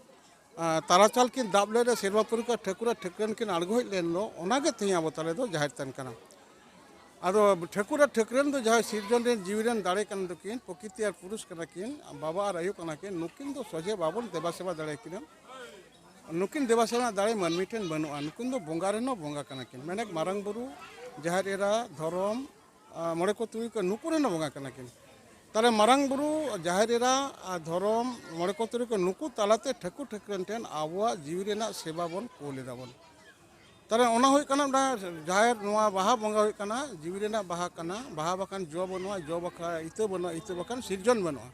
ᱟᱸ, ᱛᱟᱨᱟᱪᱟᱞ ᱠᱤᱱ ᱫᱟᱵ ᱞᱮᱫ ᱨᱮ ᱥᱮᱨᱢᱟ ᱯᱩᱨᱤ ᱠᱷᱚᱱ ᱴᱷᱟᱹᱠᱩᱨ ᱟᱨ ᱴᱷᱟᱹᱠᱨᱟᱹᱱ ᱠᱤᱱ ᱟᱬᱜᱚ ᱦᱮᱡ ᱞᱮᱱ ᱫᱚ, ᱚᱱᱟᱜᱮ ᱛᱮᱦᱮᱧ ᱟᱵᱚ ᱛᱟᱞᱮ ᱫᱚ ᱡᱟᱦᱮᱨ ᱛᱷᱟᱱ ᱠᱟᱱᱟ᱾ ᱟᱫᱚ ᱴᱷᱟᱹᱠᱩᱨ ᱟᱨ ᱴᱷᱟᱹᱠᱨᱟᱹᱱ ᱫᱚ ᱡᱟᱦᱟᱸᱭ ᱥᱤᱨᱡᱚᱱ ᱨᱮᱱ ᱡᱤᱣᱤ ᱨᱮᱱ ᱫᱟᱲᱮ ᱠᱟᱱ ᱫᱚᱠᱤᱱ, ᱯᱨᱚᱠᱤᱛᱤ ᱟᱨ ᱯᱩᱨᱩᱥ ᱠᱟᱱᱟ ᱠᱤᱱ, ᱵᱟᱵᱟ ᱟᱨ ᱟᱭᱳ ᱠᱟᱱᱟ ᱠᱤᱱ, ᱱᱩᱠᱤᱱ ᱫᱚ ᱥᱚᱡᱷᱮ ᱵᱟᱵᱚᱱ ᱫᱮᱵᱟ ᱥᱮᱵᱟ ᱫᱟᱲᱮᱭᱟᱠᱤᱱᱟ᱾ ᱱᱩᱠᱤᱱ ᱫᱮᱵᱟ ᱥᱮᱵᱟ ᱨᱮᱱᱟᱜ ᱫᱟᱲᱮ ᱢᱟᱹᱱᱢᱤ ᱴᱷᱮᱱ ᱵᱟᱹᱱᱩᱜᱼᱟ᱾ ᱱᱩᱠᱤᱱ ᱫᱚ ᱵᱚᱸᱜᱟ ᱨᱮᱱ ᱦᱚᱸ ᱵᱚᱸᱜᱟ ᱠᱟᱱᱟ ᱠᱤᱱ, ᱢᱮᱱᱮᱠ ᱢᱟᱨᱟᱝ ᱵᱩᱨᱩ, ᱡᱟᱦᱮᱨ ᱮᱨᱟ, ᱫᱷᱚᱨᱚᱢ, ᱟᱨ ᱢᱚᱬᱮ ᱠᱚ ᱛᱩᱨᱩᱭ ᱠᱚ, ᱱᱩᱠᱩ ᱨᱮᱱ ᱦᱚᱸ ᱵᱚᱸᱜᱟ ᱠᱟᱱᱟ ᱠᱤᱱ᱾ ᱛᱟᱦᱞᱮ ᱢᱟᱨᱟᱝ ᱵᱩᱨᱩ, ᱡᱟᱦᱮᱨ ᱮᱨᱟ ᱟᱨ ᱫᱷᱚᱨᱚᱢ, ᱢᱚᱬᱮ ᱠᱚ ᱛᱩᱨᱩᱭ ᱠᱚ, ᱱᱩᱠᱩ ᱛᱟᱞᱟᱛᱮ ᱴᱷᱟᱹᱠᱩᱨ ᱴᱷᱟᱹᱠᱨᱟᱹᱱ ᱴᱷᱮᱱ ᱟᱵᱚᱣᱟᱜ ᱡᱤᱣᱤ ᱨᱮᱱᱟᱜ ᱥᱮᱵᱟ ᱵᱚᱱ ᱠᱳᱞ ᱮᱫᱟ ᱵᱚᱱ᱾ ᱛᱟᱦᱞᱮ ᱚᱱᱟ ᱦᱩᱭᱩᱜ ᱠᱟᱱᱟ ᱚᱱᱟ ᱡᱟᱦᱮᱨ, ᱱᱚᱣᱟ ᱵᱟᱦᱟ ᱵᱚᱸᱜᱟ ᱦᱩᱭᱩᱜ ᱠᱟᱱᱟ ᱡᱤᱣᱤ ᱨᱮᱱᱟᱜ ᱵᱟᱦᱟ ᱠᱟᱱᱟ᱾ ᱵᱟᱦᱟ ᱵᱟᱠᱷᱟᱱ ᱡᱚ ᱵᱟᱹᱱᱩᱜᱼᱟ, ᱡᱚ ᱵᱟᱠᱷᱟᱱ ᱤᱛᱟᱹ ᱵᱟᱹᱱᱩᱜᱼᱟ, ᱤᱛᱟᱹ ᱵᱟᱠᱷᱟᱱ ᱥᱤᱨᱡᱚᱱ ᱵᱟᱹᱱᱩᱜᱼᱟ᱾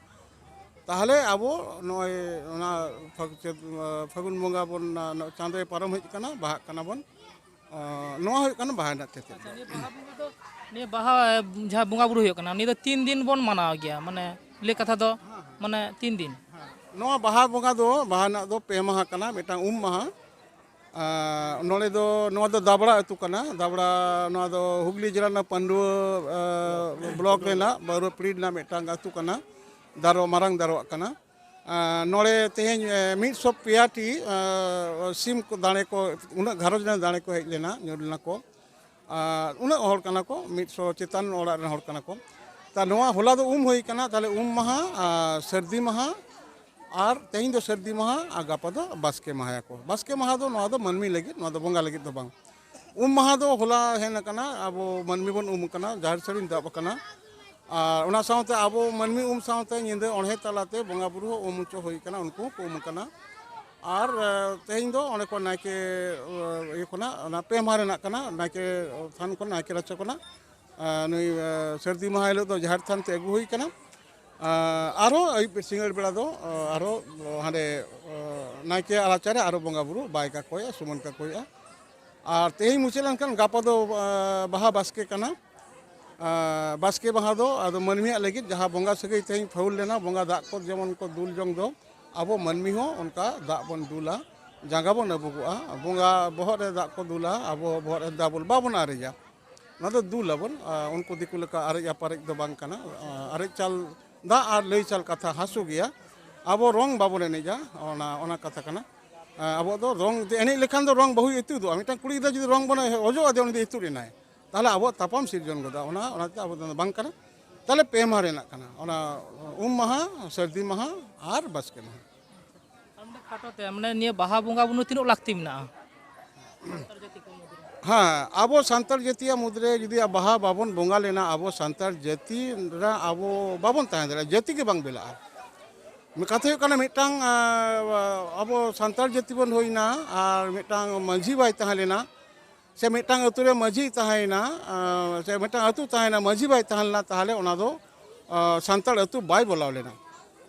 ᱛᱟᱦᱚᱞᱮ ᱟᱵᱚ ᱱᱚᱜᱼᱚᱭ ᱚᱱᱟ ᱯᱷᱟᱹᱜ-, ᱪᱟᱹᱛ-, ᱯᱷᱟᱹᱜᱩᱱ ᱵᱚᱸᱜᱟ ᱵᱚᱱ, ᱱᱚᱜᱼᱚᱭ ᱪᱟᱸᱫᱚᱭ ᱯᱟᱨᱚᱢ ᱦᱮᱡ ᱟᱠᱟᱱᱟ, ᱵᱟᱦᱟᱜ ᱠᱟᱱᱟ ᱵᱚᱱ᱾ ᱟᱸ, ᱱᱚᱣᱟ ᱦᱩᱭᱩᱜ ᱠᱟᱱᱟ ᱵᱟᱦᱟ ᱨᱮᱱᱟᱜ ᱛᱮᱛᱮᱫ ᱫᱚ᱾ ᱟᱪᱪᱷᱟ, ᱱᱤᱭᱟᱹ ᱵᱟᱦᱟ ᱵᱚᱸᱜᱟ ᱫᱚ, ᱱᱤᱭᱟᱹ ᱵᱟᱦᱟ, ᱡᱟᱦᱟᱸ ᱵᱚᱸᱜᱟ ᱵᱩᱨᱩ ᱦᱩᱭᱩᱜ ᱠᱟᱱᱟ, ᱱᱤᱭᱟᱹ ᱫᱚ ᱛᱤᱱ ᱫᱤᱱ ᱵᱚᱱ ᱢᱟᱱᱟᱣ ᱜᱮᱭᱟ? ᱢᱟᱱᱮ, ᱞᱟᱹᱭ ᱠᱟᱛᱷᱟ ᱫᱚ, ᱦᱮᱸ, ᱦᱮᱸ᱾ ᱢᱟᱱᱮ, ᱛᱤᱱ ᱫᱤᱱ? ᱦᱮᱸ᱾ ᱱᱚᱣᱟ ᱵᱟᱦᱟ ᱵᱚᱸᱜᱟ ᱫᱚ, ᱵᱟᱦᱟ ᱨᱮᱱᱟᱜ ᱫᱚ ᱯᱮ ᱢᱟᱦᱟ ᱠᱟᱱᱟ᱾ ᱢᱤᱫᱴᱟᱝ ᱩᱢ ᱢᱟᱦᱟ, ᱟᱨ ᱱᱚᱰᱮ ᱫᱚ, ᱱᱚᱣᱟ ᱫᱚ ᱫᱟᱵᱲᱟ ᱟᱹᱛᱩ ᱠᱟᱱᱟ᱾ ᱫᱟᱵᱲᱟ, ᱱᱚᱣᱟ ᱫᱚ ᱦᱩᱜᱽᱞᱤ ᱡᱮᱞᱟ ᱨᱮᱱᱟᱜ ᱯᱟᱹᱱᱰᱩᱣᱟᱹ, ᱟᱨ, ᱵᱞᱚᱠ ᱨᱮᱱᱟᱜ ᱵᱟᱹᱨᱩᱣᱟᱹᱯᱤᱲᱤ ᱨᱮᱱᱟᱜ ᱢᱤᱫᱴᱟᱝ ᱟᱹᱛᱩ ᱠᱟᱱᱟ, ᱫᱟᱨᱚ-, ᱢᱟᱨᱟᱝ ᱫᱟᱨᱚᱣᱟᱜ ᱠᱟᱱᱟ᱾ ᱟᱨ ᱱᱚᱰᱮ ᱛᱮᱦᱮᱧ, ᱮ, ᱢᱤᱫ ᱥᱚ ᱯᱮᱭᱟ ᱴᱤ, ᱟᱨ, ᱥᱤᱢ ᱠᱚ ᱫᱟᱲᱮ ᱠᱚ, ᱩᱱᱟᱹᱜ ᱜᱷᱟᱨᱚᱸᱡᱽ ᱨᱮᱱ ᱫᱟᱲᱮ ᱠᱚ ᱦᱮᱡ ᱞᱮᱱᱟ, ᱧᱩᱨ ᱞᱮᱱᱟ ᱠᱚ᱾ ᱟᱨ ᱩᱱᱟᱹᱜ ᱦᱚᱲ ᱠᱟᱱᱟ ᱠᱚ, ᱢᱤᱫ ᱥᱚ ᱪᱮᱛᱟᱱ ᱚᱲᱟᱜ ᱨᱮᱱ ᱦᱚᱲ ᱠᱟᱱᱟ ᱠᱚ᱾ ᱛᱟ ᱱᱚᱣᱟ ᱦᱚᱞᱟ ᱫᱚ ᱩᱢ ᱦᱩᱭ ᱠᱟᱱᱟ, ᱛᱟᱦᱞᱮ ᱩᱢ ᱢᱟᱦᱟ, ᱟᱨ ᱥᱟᱹᱨᱫᱤ ᱢᱟᱦᱟ, ᱟᱨ ᱛᱮᱦᱮᱧ ᱫᱚ ᱥᱟᱹᱨᱫᱤ ᱢᱟᱦᱟ, ᱟᱨ ᱜᱟᱯᱟ ᱫᱚ ᱵᱟᱥᱠᱮ ᱢᱟᱦᱟᱭᱟᱠᱚ᱾ ᱵᱟᱥᱠᱮ ᱢᱟᱦᱟ ᱫᱚ ᱱᱚᱣᱟ ᱫᱚ ᱢᱟᱹᱱᱢᱤ ᱞᱟᱹᱜᱤᱫ, ᱱᱚᱣᱟ ᱫᱚ ᱵᱚᱸᱜᱟ ᱞᱟᱹᱜᱤᱫ ᱫᱚ ᱵᱟᱝ᱾ ᱩᱢ ᱢᱟᱦᱟ ᱫᱚ ᱦᱚᱞᱟ ᱦᱮᱡ ᱟᱠᱟᱱᱟ, ᱟᱵᱚ ᱢᱟᱹᱱᱢᱤ ᱵᱚᱱ ᱩᱢ ᱟᱠᱟᱱᱟ, ᱡᱟᱦᱮᱨ ᱥᱟᱹᱲᱤᱢ ᱫᱟᱵ ᱟᱠᱟᱱᱟ᱾ ᱟᱨ ᱚᱱᱟ ᱥᱟᱶᱛᱮ ᱟᱵᱚ ᱢᱟᱹᱱᱢᱤ ᱩᱢ ᱥᱟᱶᱛᱮ ᱧᱤᱫᱟᱹ ᱚᱬᱦᱮ ᱛᱟᱞᱟᱛᱮ ᱵᱚᱸᱜᱟ ᱵᱩᱨᱩ ᱦᱚᱸ ᱩᱢ ᱦᱚᱪᱚ ᱦᱩᱭ ᱟᱠᱟᱱᱟ, ᱩᱱᱠᱩ ᱦᱚᱸᱠᱚ ᱩᱢ ᱟᱠᱟᱱᱟ᱾ ᱟᱨ, ᱮ, ᱛᱮᱦᱮᱧ ᱫᱚ ᱚᱸᱰᱮ ᱠᱷᱚᱱ ᱱᱟᱭᱠᱮ, ᱮ, ᱤᱭᱟᱹ ᱠᱷᱚᱱᱟᱜ ᱚᱱᱟ ᱯᱮ ᱢᱟᱦᱟ ᱨᱮᱱᱟᱜ ᱠᱟᱱᱟ, ᱱᱟᱭᱠᱮ ᱛᱷᱟᱱ ᱠᱷᱚᱱ, ᱱᱟᱭᱠᱮ ᱨᱟᱪᱟ ᱠᱷᱚᱱᱟᱜ, ᱮ, ᱱᱩᱭ, ᱮ, ᱥᱟᱹᱨᱫᱤ ᱢᱟᱦᱟ ᱦᱤᱞᱳᱜ ᱫᱚ ᱡᱟᱦᱮᱨ ᱛᱷᱟᱱ ᱛᱮ ᱟᱹᱜᱩ ᱦᱩᱭ ᱟᱠᱟᱱᱟ᱾ ᱮ, ᱟᱨᱦᱚᱸ ᱟᱹᱭᱩᱵ ᱥᱤᱸᱜᱟᱹᱲ ᱵᱮᱲᱟ ᱫᱚ, ᱮ, ᱟᱨᱦᱚᱸ ᱦᱟᱸᱰᱮ, ᱮ, ᱱᱟᱭᱠᱮ ᱨᱟᱪᱟᱨᱮ ᱟᱨᱦᱚᱸ ᱵᱚᱸᱜᱟ ᱵᱩᱨᱩ ᱵᱟᱭ ᱠᱟᱠᱚᱭᱟ, ᱥᱩᱢᱟᱹᱱ ᱠᱟᱠᱚᱭᱟ᱾ ᱟᱨ ᱛᱮᱦᱮᱧ ᱢᱩᱪᱟᱹᱫ ᱞᱮᱱᱠᱷᱟᱱ ᱜᱟᱯᱟ ᱫᱚ, ᱮ, ᱵᱟᱦᱟ ᱵᱟᱥᱠᱮ ᱠᱟᱱᱟ᱾ ᱮ, ᱵᱟᱥᱠᱮ ᱢᱟᱦᱟ ᱫᱚ ᱟᱫᱚ ᱢᱟᱹᱱᱢᱤᱭᱟᱜ ᱞᱟᱹᱜᱤᱫ ᱡᱟᱦᱟᱸ ᱵᱚᱸᱜᱟ ᱥᱟᱹᱜᱟᱹᱭ ᱛᱮᱦᱮᱧ ᱯᱷᱟᱹᱣᱩᱞ ᱞᱮᱱᱟ, ᱵᱚᱸᱜᱟ ᱫᱟᱜ ᱠᱚ ᱡᱮᱢᱚᱱ ᱠᱚ ᱫᱩᱞ ᱡᱚᱝ ᱫᱚ, ᱟᱵᱚ ᱢᱟᱹᱱᱢᱤ ᱦᱚᱸ ᱚᱱᱠᱟ ᱫᱟᱜ ᱵᱚᱱ ᱫᱩᱞᱟ, ᱡᱟᱸᱜᱟ ᱵᱚᱱ ᱟᱹᱵᱩᱜᱚᱜᱼᱟ, ᱵᱚᱸᱜᱟ ᱵᱚᱦᱚᱜ ᱨᱮ ᱫᱟᱜ ᱠᱚ ᱫᱩᱞᱟ, ᱟᱵᱚ ᱵᱚᱦᱚᱜ ᱨᱮ ᱫᱟᱜ ᱵᱚᱱ, ᱵᱟᱵᱚᱱ ᱟᱨᱮᱡᱟ, ᱚᱱᱟ ᱫᱚ ᱫᱩᱞ ᱟᱵᱚᱱ᱾ ᱟᱨ ᱩᱱᱠᱩ ᱫᱤᱠᱩ ᱞᱮᱠᱟ ᱟᱨᱮᱡ ᱟᱯᱟᱨᱮᱡ ᱫᱚ ᱵᱟᱝ ᱠᱟᱱᱟ᱾ ᱟᱨᱮᱡ ᱪᱟᱞ ᱫᱟᱜ ᱟᱨ ᱞᱟᱹᱭ ᱪᱟᱞ ᱠᱟᱛᱷᱟ ᱦᱟᱹᱥᱩ ᱜᱮᱭᱟ, ᱟᱵᱚ ᱨᱚᱝ ᱵᱟᱵᱚᱱ ᱮᱱᱮᱡᱟ, ᱚᱱᱟ, ᱚᱱᱟ ᱠᱟᱛᱷᱟ ᱠᱟᱱᱟ᱾ ᱟᱵᱚ ᱫᱚ ᱨᱚᱝ ᱮᱱᱮᱡ ᱞᱮᱠᱷᱟᱱ ᱫᱚ ᱨᱚᱝ ᱵᱟᱹᱦᱩᱭ ᱤᱛᱩᱫᱚᱜᱼᱟ᱾ ᱢᱤᱫᱴᱟᱝ ᱠᱩᱲᱤ ᱜᱤᱫᱽᱨᱟᱹ ᱡᱩᱫᱤ ᱨᱚᱝ ᱵᱚᱱ ᱚᱡᱚᱜ ᱟᱫᱮᱭᱟ, ᱩᱱᱤ ᱫᱚ ᱤᱛᱩᱫ ᱮᱱᱟᱭ᱾ ᱛᱟᱦᱚᱞᱮ ᱟᱵᱚᱣᱟᱜ ᱛᱟᱯᱟᱢ ᱥᱤᱨᱡᱚᱱ ᱜᱚᱫᱚᱜᱼᱟ᱾ ᱚᱱᱟ, ᱚᱱᱟᱛᱮ ᱟᱵᱚ ᱫᱚ ᱵᱟᱝ ᱠᱟᱱᱟ᱾ ᱛᱟᱦᱚᱞᱮ ᱯᱮ ᱢᱟᱦᱟ ᱨᱮᱱᱟᱜ ᱠᱟᱱᱟ, ᱚᱱᱟ ᱩᱢ ᱢᱟᱦᱟ, ᱥᱟᱹᱨᱫᱤ ᱢᱟᱦᱟ ᱟᱨ ᱵᱟᱥᱠᱮ ᱢᱟᱦᱟ᱾ ᱟᱨ ᱢᱤᱫᱴᱮᱱ ᱠᱷᱟᱴᱚ ᱛᱮ, ᱢᱟᱱᱮ, ᱱᱤᱭᱟᱹ ᱵᱟᱦᱟ ᱵᱚᱸᱜᱟ ᱵᱩᱨᱩ ᱛᱤᱱᱟᱹᱜ ᱞᱟᱹᱠᱛᱤ ᱢᱮᱱᱟᱜᱼᱟ? ᱦᱮᱸ, ᱟᱵᱚ ᱥᱟᱱᱛᱟᱲ ᱡᱟᱹᱛᱤᱭᱟᱜ ᱢᱩᱫᱽᱨᱮ ᱡᱩᱫᱤ ᱵᱟᱦᱟ ᱵᱟᱵᱚᱱ ᱵᱚᱸᱜᱟ ᱞᱮᱱᱟ, ᱟᱵᱚ ᱥᱟᱱᱛᱟᱲ ᱡᱟᱹᱛᱤ ᱨᱮ ᱟᱵᱚ ᱵᱟᱵᱚᱱ ᱛᱟᱦᱮᱸ ᱫᱟᱲᱮᱭᱟᱜᱼᱟ, ᱡᱟᱹᱛᱤ ᱜᱮ ᱵᱟᱝ ᱵᱮᱞᱟᱜᱼᱟ᱾ ᱢᱤᱫ ᱠᱟᱛᱷᱟ ᱦᱩᱭᱩᱜ ᱠᱟᱱᱟ, ᱢᱤᱫᱴᱟᱝ, ᱟᱸ, ᱟᱵᱚ ᱥᱟᱱᱛᱟᱲ ᱡᱟᱹᱛᱤ ᱵᱚᱱ ᱦᱩᱭᱱᱟ ᱟᱨ ᱢᱤᱫᱴᱟᱝ ᱢᱟᱹᱡᱷᱤ ᱵᱟᱭ ᱛᱟᱦᱮᱸ ᱞᱮᱱᱟ, ᱥᱮ ᱢᱤᱫᱴᱟᱝ ᱟᱹᱛᱩ ᱨᱮ ᱢᱟᱹᱡᱷᱤ ᱛᱟᱦᱮᱸᱭᱮᱱᱟ, ᱟᱸ, ᱥᱮ ᱢᱤᱫᱴᱟᱝ ᱟᱹᱛᱩ ᱛᱟᱦᱮᱸᱭᱮᱱᱟ, ᱢᱟᱹᱡᱷᱤ ᱵᱟᱭ ᱛᱟᱦᱮᱸ ᱞᱮᱱᱟ, ᱛᱟᱦᱚᱞᱮ ᱚᱱᱟ ᱫᱚ, ᱟᱸ, ᱥᱟᱱᱛᱟᱲ ᱟᱹᱛᱩ ᱵᱟᱭ ᱵᱚᱞᱟᱣ ᱞᱮᱱᱟ᱾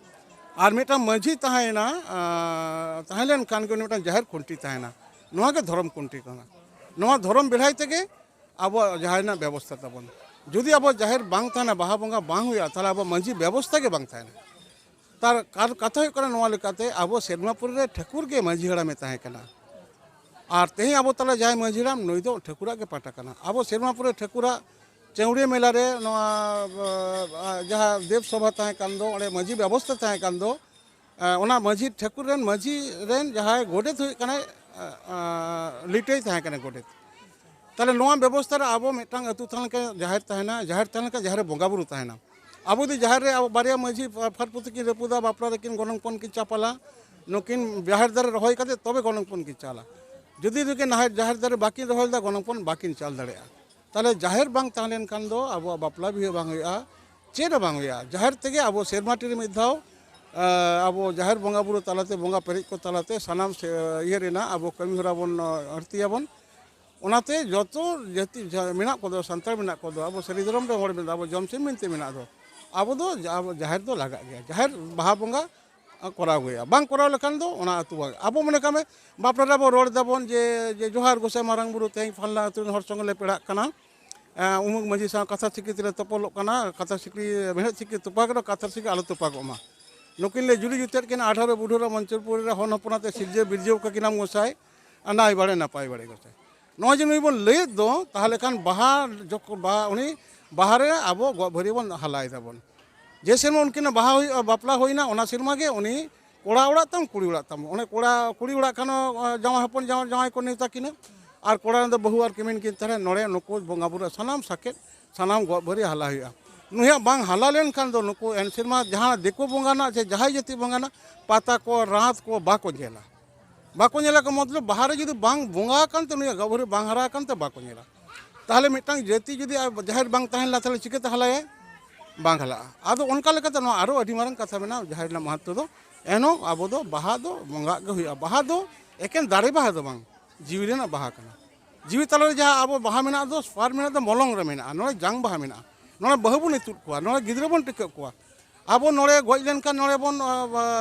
ᱟᱨ ᱢᱤᱫᱴᱟᱝ ᱢᱟᱹᱡᱷᱤ ᱛᱟᱦᱮᱸᱭᱮᱱᱟ, ᱟᱸ, ᱛᱟᱦᱮᱸ ᱞᱮᱱᱠᱷᱟᱱ ᱜᱮ ᱩᱱᱤ ᱢᱤᱫᱴᱟᱝ ᱡᱟᱦᱮᱨ ᱠᱷᱩᱱᱴᱤ ᱛᱟᱦᱮᱱᱟ᱾ ᱱᱚᱣᱟ ᱜᱮ ᱫᱷᱚᱨᱚᱢ ᱠᱷᱩᱱᱴᱤ ᱠᱟᱱᱟ᱾ ᱱᱚᱣᱟ ᱫᱷᱚᱨᱚᱢ ᱵᱮᱲᱦᱟᱭ ᱛᱮᱜᱮ ᱟᱵᱚᱣᱟᱜ ᱡᱟᱦᱮᱨ ᱨᱮᱱᱟᱜ ᱵᱮᱵᱚᱥᱛᱷᱟ ᱛᱟᱵᱚᱱ᱾ ᱡᱩᱫᱤ ᱟᱵᱚ ᱡᱟᱦᱮᱨ ᱵᱟᱝ ᱛᱟᱦᱮᱱᱟ, ᱵᱟᱦᱟ ᱵᱚᱸᱜᱟ ᱵᱟᱝ ᱦᱩᱭᱩᱜᱼᱟ, ᱛᱟᱦᱚᱞᱮ ᱟᱵᱚ ᱢᱟᱹᱡᱷᱤ ᱵᱮᱵᱚᱥᱛᱷᱟ ᱜᱮ ᱵᱟᱝ ᱛᱟᱦᱮᱱᱟ᱾ ᱛᱟᱨ ᱠᱟᱨ-, ᱠᱟᱛᱷᱟ ᱦᱩᱭᱩᱜ ᱠᱟᱱᱟ ᱱᱚᱣᱟ ᱞᱮᱠᱟᱛᱮ, ᱟᱵᱚ ᱥᱮᱨᱢᱟᱯᱩᱨᱤ ᱨᱮ ᱴᱷᱟᱹᱠᱩᱨ ᱜᱮ ᱢᱟᱹᱡᱷᱤ ᱦᱟᱲᱟᱢᱮ ᱛᱟᱦᱮᱸ ᱠᱟᱱᱟ᱾ ᱟᱨ ᱛᱮᱦᱮᱧ ᱟᱵᱚ ᱛᱟᱞᱟ ᱡᱟᱦᱟᱸᱭ ᱢᱟᱹᱡᱷᱤ ᱦᱟᱲᱟᱢ, ᱱᱩᱭ ᱫᱚ ᱴᱷᱟᱹᱠᱩᱨᱟᱜ ᱜᱮ ᱯᱟᱦᱴᱟ ᱠᱟᱱᱟ᱾ ᱟᱵᱚ ᱥᱮᱨᱢᱟᱯᱩᱨᱤ ᱨᱮ ᱴᱷᱟᱹᱠᱩᱨᱟᱜ ᱪᱟᱹᱣᱲᱤᱭᱟᱹ ᱢᱮᱞᱟ ᱨᱮ ᱱᱚᱣᱟ, ᱟ, ᱡᱟᱦᱟᱸ ᱫᱮᱵᱽ ᱥᱚᱵᱷᱟ ᱛᱟᱦᱮᱸ ᱠᱟᱱ ᱫᱚ, ᱚᱸᱰᱮ ᱢᱟᱹᱡᱷᱤ ᱵᱮᱵᱚᱥᱛᱷᱟ ᱛᱟᱦᱮᱸ ᱠᱟᱱ ᱫᱚ, ᱟ, ᱚᱱᱟ ᱢᱟᱹᱡᱷᱤ ᱴᱷᱟᱹᱠᱩᱨ ᱨᱮᱱ ᱢᱟᱹᱡᱷᱤ ᱨᱮᱱ ᱡᱟᱦᱟᱸᱭ ᱜᱚᱰᱮᱛ ᱦᱩᱭᱩᱜ ᱠᱟᱱᱟᱭ, ᱟ, ᱟ, ᱞᱤᱴᱟᱹᱭ ᱛᱟᱦᱮᱸ ᱠᱟᱱᱟᱭ ᱜᱚᱰᱮᱛ᱾ ᱛᱟᱦᱞᱮ ᱱᱚᱣᱟ ᱵᱮᱵᱚᱥᱛᱷᱟ ᱨᱮ ᱟᱵᱚ ᱢᱤᱫᱴᱟᱝ ᱟᱹᱛᱩ ᱛᱟᱦᱮᱸ ᱞᱮᱱᱠᱷᱟᱱ ᱡᱟᱦᱮᱨ ᱛᱟᱦᱮᱱᱟ, ᱡᱟᱦᱮᱨ ᱛᱟᱦᱮᱸ ᱞᱮᱱᱠᱷᱟᱱ ᱡᱟᱦᱮᱨ ᱨᱮ ᱵᱚᱸᱜᱟ ᱵᱩᱨᱩ ᱛᱟᱦᱮᱱᱟ᱾ ᱟᱵᱚ ᱡᱩᱫᱤ ᱡᱟᱦᱮᱨ ᱨᱮ ᱟᱵᱚ ᱵᱟᱨᱭᱟ ᱢᱟᱹᱡᱷᱤ ᱯᱷᱟᱴ ᱯᱩᱛᱤ ᱠᱤᱱ ᱨᱟᱹᱯᱩᱫᱟ, ᱵᱟᱯᱞᱟ ᱨᱮᱠᱤᱱ ᱜᱚᱱᱚᱝ ᱯᱚᱱ ᱠᱤᱱ ᱪᱟᱯᱟᱞᱟ, ᱱᱩᱠᱤᱱ ᱡᱟᱦᱮᱨ ᱫᱟᱨᱮ ᱨᱚᱦᱚᱭ ᱠᱟᱛᱮ ᱛᱚᱵᱮ ᱜᱚᱱᱚᱝ ᱯᱚᱱ ᱠᱤᱱ ᱪᱟᱞᱟ᱾ ᱡᱩᱫᱤ ᱱᱩᱠᱤᱱ ᱱᱟᱦᱮᱞ ᱡᱟᱦᱮᱨ ᱫᱟᱨᱮ ᱵᱟᱹᱠᱤᱱ ᱨᱚᱦᱚᱭ ᱞᱮᱫᱟ, ᱜᱚᱱᱚᱝ ᱯᱚᱱ ᱵᱟᱹᱠᱤᱱ ᱪᱟᱞ ᱫᱟᱲᱮᱭᱟᱜᱼᱟ᱾ ᱛᱟᱦᱞᱮ ᱡᱟᱦᱮᱨ ᱵᱟᱝ ᱛᱟᱦᱮᱸ ᱞᱮᱱᱠᱷᱟᱱ ᱫᱚ ᱟᱵᱚᱣᱟᱜ ᱵᱟᱯᱞᱟ ᱵᱤᱦᱟᱹ ᱵᱟᱝ ᱦᱩᱭᱩᱜᱼᱟ, ᱪᱮᱫ ᱦᱚᱸ ᱵᱟᱝ ᱦᱩᱭᱩᱜᱼᱟ᱾ ᱡᱟᱦᱮᱨ ᱛᱮᱜᱮ ᱟᱵᱚ ᱥᱮᱨᱢᱟ ᱴᱤ ᱨᱮ ᱢᱤᱫ ᱫᱷᱟᱣ, ᱮ, ᱟᱵᱚ ᱡᱟᱦᱮᱨ ᱵᱚᱸᱜᱟ ᱵᱩᱨᱩ ᱛᱟᱞᱟᱛᱮ, ᱵᱚᱸᱜᱟ ᱯᱮᱨᱮᱡ ᱠᱚ ᱛᱟᱞᱟᱛᱮ ᱥᱟᱱᱟᱢ ᱥᱮ-, ᱤᱭᱟᱹ ᱨᱮᱱᱟᱜ ᱟᱵᱚ ᱠᱟᱹᱢᱤ ᱦᱚᱨᱟ ᱵᱚᱱ, ᱮ, ᱟᱹᱲᱛᱤᱭᱟᱵᱚᱱ᱾ ᱚᱱᱟᱛᱮ ᱡᱚᱛᱚ ᱡᱟᱹᱛᱤ ᱡᱟ-, ᱢᱮᱱᱟᱜ ᱠᱚᱫᱚ, ᱥᱟᱱᱛᱟᱲ ᱢᱮᱱᱟᱜ ᱠᱚᱫᱚ, ᱟᱵᱚ ᱥᱟᱹᱨᱤ ᱫᱷᱚᱨᱚᱢ ᱨᱮ ᱦᱚᱲ ᱢᱮᱱᱟᱜ, ᱟᱵᱚ ᱡᱚᱢ ᱥᱤᱢ ᱢᱮᱱᱛᱮ ᱢᱮᱱᱟᱜ ᱫᱚ, ᱟᱵᱚ ᱫᱚ ᱡᱟ-, ᱟᱵᱚ ᱡᱟᱦᱮᱨ ᱫᱚ ᱞᱟᱜᱟᱜ ᱜᱮᱭᱟ᱾ ᱡᱟᱦᱮᱨ ᱵᱟᱦᱟ ᱵᱚᱸᱜᱟ ᱠᱚᱨᱟᱣ ᱜᱮ ᱦᱩᱭᱩᱜᱼᱟ᱾ ᱵᱟᱝ ᱠᱚᱨᱟᱣ ᱞᱮᱠᱷᱟᱱ ᱫᱚ ᱚᱱᱟ ᱟᱹᱛᱩ ᱵᱟᱝ᱾ ᱟᱵᱚ ᱢᱚᱱᱮ ᱠᱟᱜ ᱢᱮ, ᱵᱟᱯᱞᱟ ᱨᱮ ᱟᱵᱚ ᱨᱚᱲ ᱫᱟᱵᱚᱱ ᱡᱮ, ᱡᱮ, "ᱡᱚᱦᱟᱨ ᱜᱚᱸᱥᱟᱭ ᱢᱟᱨᱟᱝ ᱵᱩᱨᱩ, ᱛᱮᱦᱮᱧ ᱯᱷᱟᱞᱱᱟ ᱟᱹᱛᱩ ᱨᱮᱱ ᱦᱚᱲ ᱥᱚᱸᱜᱮ ᱞᱮ ᱯᱮᱲᱟᱜ ᱠᱟᱱᱟ, ᱮᱸ, ᱩᱢᱩᱠ ᱢᱟᱹᱡᱷᱤ ᱥᱟᱶ ᱠᱟᱛᱷᱟ ᱥᱤᱠᱲᱤ ᱛᱮᱞᱮ ᱛᱚᱯᱚᱞᱚᱜ ᱠᱟᱱᱟ, ᱠᱟᱛᱷᱟ ᱥᱤᱠᱲᱤ, ᱢᱮᱬᱦᱮᱫ ᱥᱤᱠᱲᱤ ᱛᱚᱯᱟ ᱠᱟᱱᱟ, ᱠᱟᱛᱷᱟ ᱥᱤᱠᱲᱤ ᱟᱞᱚ ᱛᱚᱯᱟᱜᱚᱜ ᱢᱟ᱾" ᱱᱩᱠᱤᱱ ᱞᱮ ᱡᱩᱨᱤ ᱡᱩᱛᱮᱫ ᱠᱤᱱᱟ ᱟᱴᱷᱟᱨᱚ ᱵᱩᱰᱷᱟᱹᱨᱟ ᱢᱚᱧᱪᱚᱨᱯᱩᱨᱤ ᱨᱮ, ᱦᱚᱱ ᱦᱚᱯᱚᱱ ᱟᱛᱮ ᱥᱤᱨᱡᱟᱹᱣ ᱵᱤᱨᱡᱟᱹᱣ ᱠᱟᱠᱤᱱᱟᱢ ᱜᱚᱸᱥᱟᱭ, ᱟᱨ ᱱᱟᱭ ᱵᱟᱲᱮ ᱱᱟᱯᱟᱭ ᱵᱟᱲᱮ ᱜᱚᱸᱥᱟᱭ᱾ ᱱᱚᱜᱼᱚᱭ ᱡᱮ ᱱᱩᱭ ᱵᱚᱱ ᱞᱟᱹᱭᱮᱫ ᱫᱚ, ᱛᱟᱦᱚᱞᱮ ᱠᱷᱟᱱ ᱵᱟᱦᱟ ᱡᱚᱠ-, ᱵᱟᱦᱟ, ᱩᱱᱤ ᱵᱟᱦᱟ ᱨᱮ ᱟᱵᱚ ᱜᱚᱜ ᱵᱷᱟᱹᱨᱤ ᱵᱚᱱ ᱦᱟᱞᱟᱭ ᱫᱟᱵᱚᱱ᱾ ᱡᱮ ᱥᱮᱨᱢᱟ ᱩᱱᱠᱤᱱᱟᱜ ᱵᱟᱦᱟ ᱦᱩᱭᱩᱜᱼᱟ, ᱵᱟᱯᱞᱟ ᱦᱩᱭᱱᱟ, ᱚᱱᱟ ᱥᱮᱨᱢᱟ ᱜᱮ ᱩᱱᱤ ᱠᱚᱲᱟ ᱚᱲᱟᱜ ᱛᱟᱢ, ᱠᱩᱲᱤ ᱚᱲᱟᱜ ᱛᱟᱢ᱾ ᱚᱱᱮ ᱠᱚᱲᱟ, ᱠᱩᱲᱤ ᱚᱲᱟᱜ ᱠᱷᱟᱱ ᱦᱚᱸ, ᱡᱟᱶᱟᱭ ᱦᱚᱯᱚᱱ, ᱡᱟᱶᱟᱭ, ᱡᱟᱶᱟᱭ ᱠᱚ ᱱᱮᱣᱛᱟ ᱠᱤᱱᱟᱹ, ᱟᱨ ᱠᱚᱲᱟ ᱨᱮᱱ ᱫᱚ ᱵᱟᱹᱦᱩ ᱟᱨ ᱠᱤᱢᱤᱱ ᱠᱤᱱ ᱛᱟᱦᱮᱱᱟ᱾ ᱱᱚᱰᱮ ᱱᱩᱠᱩ ᱵᱚᱸᱜᱟ ᱵᱩᱨᱩ ᱥᱟᱱᱟᱢ ᱥᱟᱠᱮᱛ, ᱥᱟᱱᱟᱢ ᱜᱚᱜ ᱵᱷᱟᱹᱨᱤ ᱦᱟᱞᱟ ᱦᱩᱭᱩᱜᱼᱟ᱾ ᱱᱩᱭᱟᱜ ᱵᱟᱝ ᱦᱟᱞᱟ ᱞᱮᱱᱠᱷᱟᱱ ᱫᱚ ᱱᱩᱠᱩ ᱮᱱ ᱥᱮᱨᱢᱟ ᱡᱟᱦᱟᱸ ᱫᱤᱠᱩ ᱵᱚᱸᱜᱟ ᱨᱮᱱᱟᱜ ᱥᱮ ᱡᱟᱦᱟᱸᱭ ᱡᱟᱹᱛᱤ ᱵᱚᱸᱜᱟ ᱨᱮᱱᱟᱜ ᱯᱟᱛᱟ ᱠᱚ, ᱨᱟᱛ ᱠᱚ ᱵᱟᱠᱚ ᱧᱮᱞᱟ᱾ ᱵᱟᱠᱚ ᱧᱮᱞᱟ ᱠᱚ ᱢᱚᱛᱞᱚᱵ ᱵᱟᱦᱟ ᱨᱮ ᱡᱩᱫᱤ ᱵᱟᱝ ᱵᱚᱸᱜᱟ ᱟᱠᱟᱱ ᱛᱮ, ᱱᱩᱭᱟᱜ ᱜᱚᱜ ᱵᱷᱟᱹᱨᱤ ᱵᱟᱝ ᱦᱟᱨᱟ ᱟᱠᱟᱱ ᱛᱮ ᱵᱟᱠᱚ ᱧᱮᱞᱟ᱾ ᱛᱟᱦᱚᱞᱮ ᱢᱤᱫᱴᱟᱝ ᱡᱟᱹᱛᱤ ᱡᱩᱫᱤ ᱟᱡ ᱡᱟᱦᱮᱨ ᱵᱟᱝ ᱛᱟᱦᱮᱸ ᱞᱮᱱᱟ, ᱛᱟᱦᱚᱞᱮ ᱪᱤᱠᱟᱹᱛᱮ ᱦᱟᱞᱟᱭᱟᱭ? ᱵᱟᱝ ᱦᱟᱞᱟᱜᱼᱟ᱾ ᱟᱫᱚ ᱚᱱᱠᱟ ᱞᱮᱠᱟᱛᱮ ᱱᱚᱣᱟ ᱟᱨᱚ ᱟᱹᱰᱤ ᱢᱟᱨᱟᱝ ᱠᱟᱛᱷᱟ ᱢᱮᱱᱟᱜᱼᱟ ᱡᱟᱦᱮᱨ ᱨᱮᱱᱟᱜ ᱢᱟᱦᱟᱛᱛᱚ ᱫᱚ᱾ ᱮᱱᱦᱚᱸ ᱟᱵᱚ ᱫᱚ ᱵᱟᱦᱟ ᱫᱚ ᱵᱚᱸᱜᱟᱜ ᱜᱮ ᱦᱩᱭᱩᱜᱼᱟ᱾ ᱵᱟᱦᱟ ᱫᱚ ᱮᱠᱮᱱ ᱫᱟᱨᱮ ᱵᱟᱦᱟ ᱫᱚ ᱵᱟᱝ, ᱡᱤᱣᱤ ᱨᱮᱱᱟᱜ ᱵᱟᱦᱟ ᱠᱟᱱᱟ᱾ ᱡᱤᱣᱤ ᱛᱟᱞᱟᱨᱮ ᱡᱟᱦᱟᱸ ᱟᱵᱚ ᱵᱟᱦᱟ ᱢᱮᱱᱟᱜ ᱫᱚ, ᱥᱯᱟᱨ ᱢᱮᱱᱟᱜ ᱫᱚ, ᱢᱚᱞᱚᱝ ᱨᱮ ᱢᱮᱱᱟᱜᱼᱟ, ᱱᱚᱰᱮ ᱡᱟᱝ ᱵᱟᱦᱟ ᱢᱮᱱᱟᱜᱼᱟ᱾ ᱱᱚᱰᱮ ᱵᱟᱹᱦᱩ ᱵᱚᱱ ᱤᱛᱩᱫ ᱠᱚᱣᱟ, ᱱᱚᱰᱮ ᱜᱤᱫᱽᱨᱟᱹ ᱵᱚᱱ ᱴᱤᱠᱟᱹᱜ ᱠᱚᱣᱟ᱾ ᱟᱵᱚ ᱱᱚᱰᱮ ᱜᱚᱡ ᱞᱮᱱᱠᱷᱟᱱ ᱱᱚᱰᱮ ᱵᱚᱱ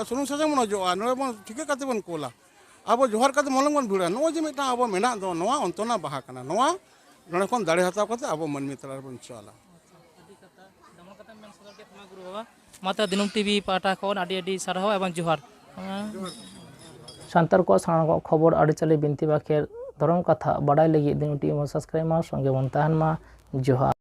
ᱥᱩᱱᱩᱢ ᱥᱟᱥᱟᱝ ᱵᱚᱱ ᱚᱡᱚᱜᱼᱟ, ᱱᱚᱰᱮ ᱵᱚᱱ ᱴᱷᱤᱠᱟᱹ ᱠᱟᱛᱮ ᱵᱚᱱ ᱠᱳᱞᱟ᱾ ᱟᱵᱚ ᱡᱚᱦᱟᱨ ᱠᱟᱛᱮ ᱢᱚᱞᱚᱝ ᱵᱚᱱ ᱵᱷᱤᱲᱟ᱾ ᱱᱚᱜᱼᱚᱭ ᱡᱮ ᱢᱤᱫᱴᱟᱝ ᱟᱵᱚ ᱢᱮᱱᱟᱜ ᱫᱚ, ᱱᱚᱣᱟ ᱚᱱᱛᱚᱱᱟ ᱵᱟᱦᱟ ᱠᱟᱱᱟ᱾ ᱱᱚᱣᱟ ᱱᱚᱰᱮ ᱠᱷᱚᱱ ᱫᱟᱲᱮ ᱦᱟᱛᱟᱣ ᱠᱟᱛᱮ ᱟᱵᱚ ᱢᱟᱹᱱᱢᱤ ᱛᱟᱞᱟ ᱨᱮᱵᱚᱱ ᱪᱟᱞᱟ᱾ ᱢᱟ ᱛᱚ ᱫᱤᱱᱟᱹᱢ ᱴᱤᱵᱷᱤ ᱯᱟᱦᱴᱟ ᱠᱷᱚᱱ ᱟᱹᱰᱤ ᱟᱹᱰᱤ ᱥᱟᱨᱦᱟᱣ ᱮᱵᱚᱝ ᱡᱚᱦᱟᱨ᱾ ᱥᱟᱱᱛᱟᱲ ᱠᱚᱣᱟᱜ ᱥᱟᱱᱟᱢ ᱠᱷᱚᱵᱚᱨ, ᱟᱹᱨᱤᱪᱟᱹᱞᱤ, ᱵᱤᱱᱛᱤ ᱵᱟᱠᱷᱮᱲ, ᱫᱷᱚᱨᱚᱢ ᱠᱟᱛᱷᱟ ᱵᱟᱰᱟᱭ ᱞᱟᱹᱜᱤᱫ ᱫᱤᱱᱟᱹᱢ ᱴᱤᱵᱷᱤ ᱵᱚᱱ ᱥᱟᱵᱥᱠᱨᱟᱭᱤᱵ ᱢᱟ᱾ ᱥᱚᱸᱜᱮ ᱵᱚᱱ ᱛᱟᱦᱮᱱ ᱢᱟ᱾ ᱡᱚᱦᱟᱨ᱾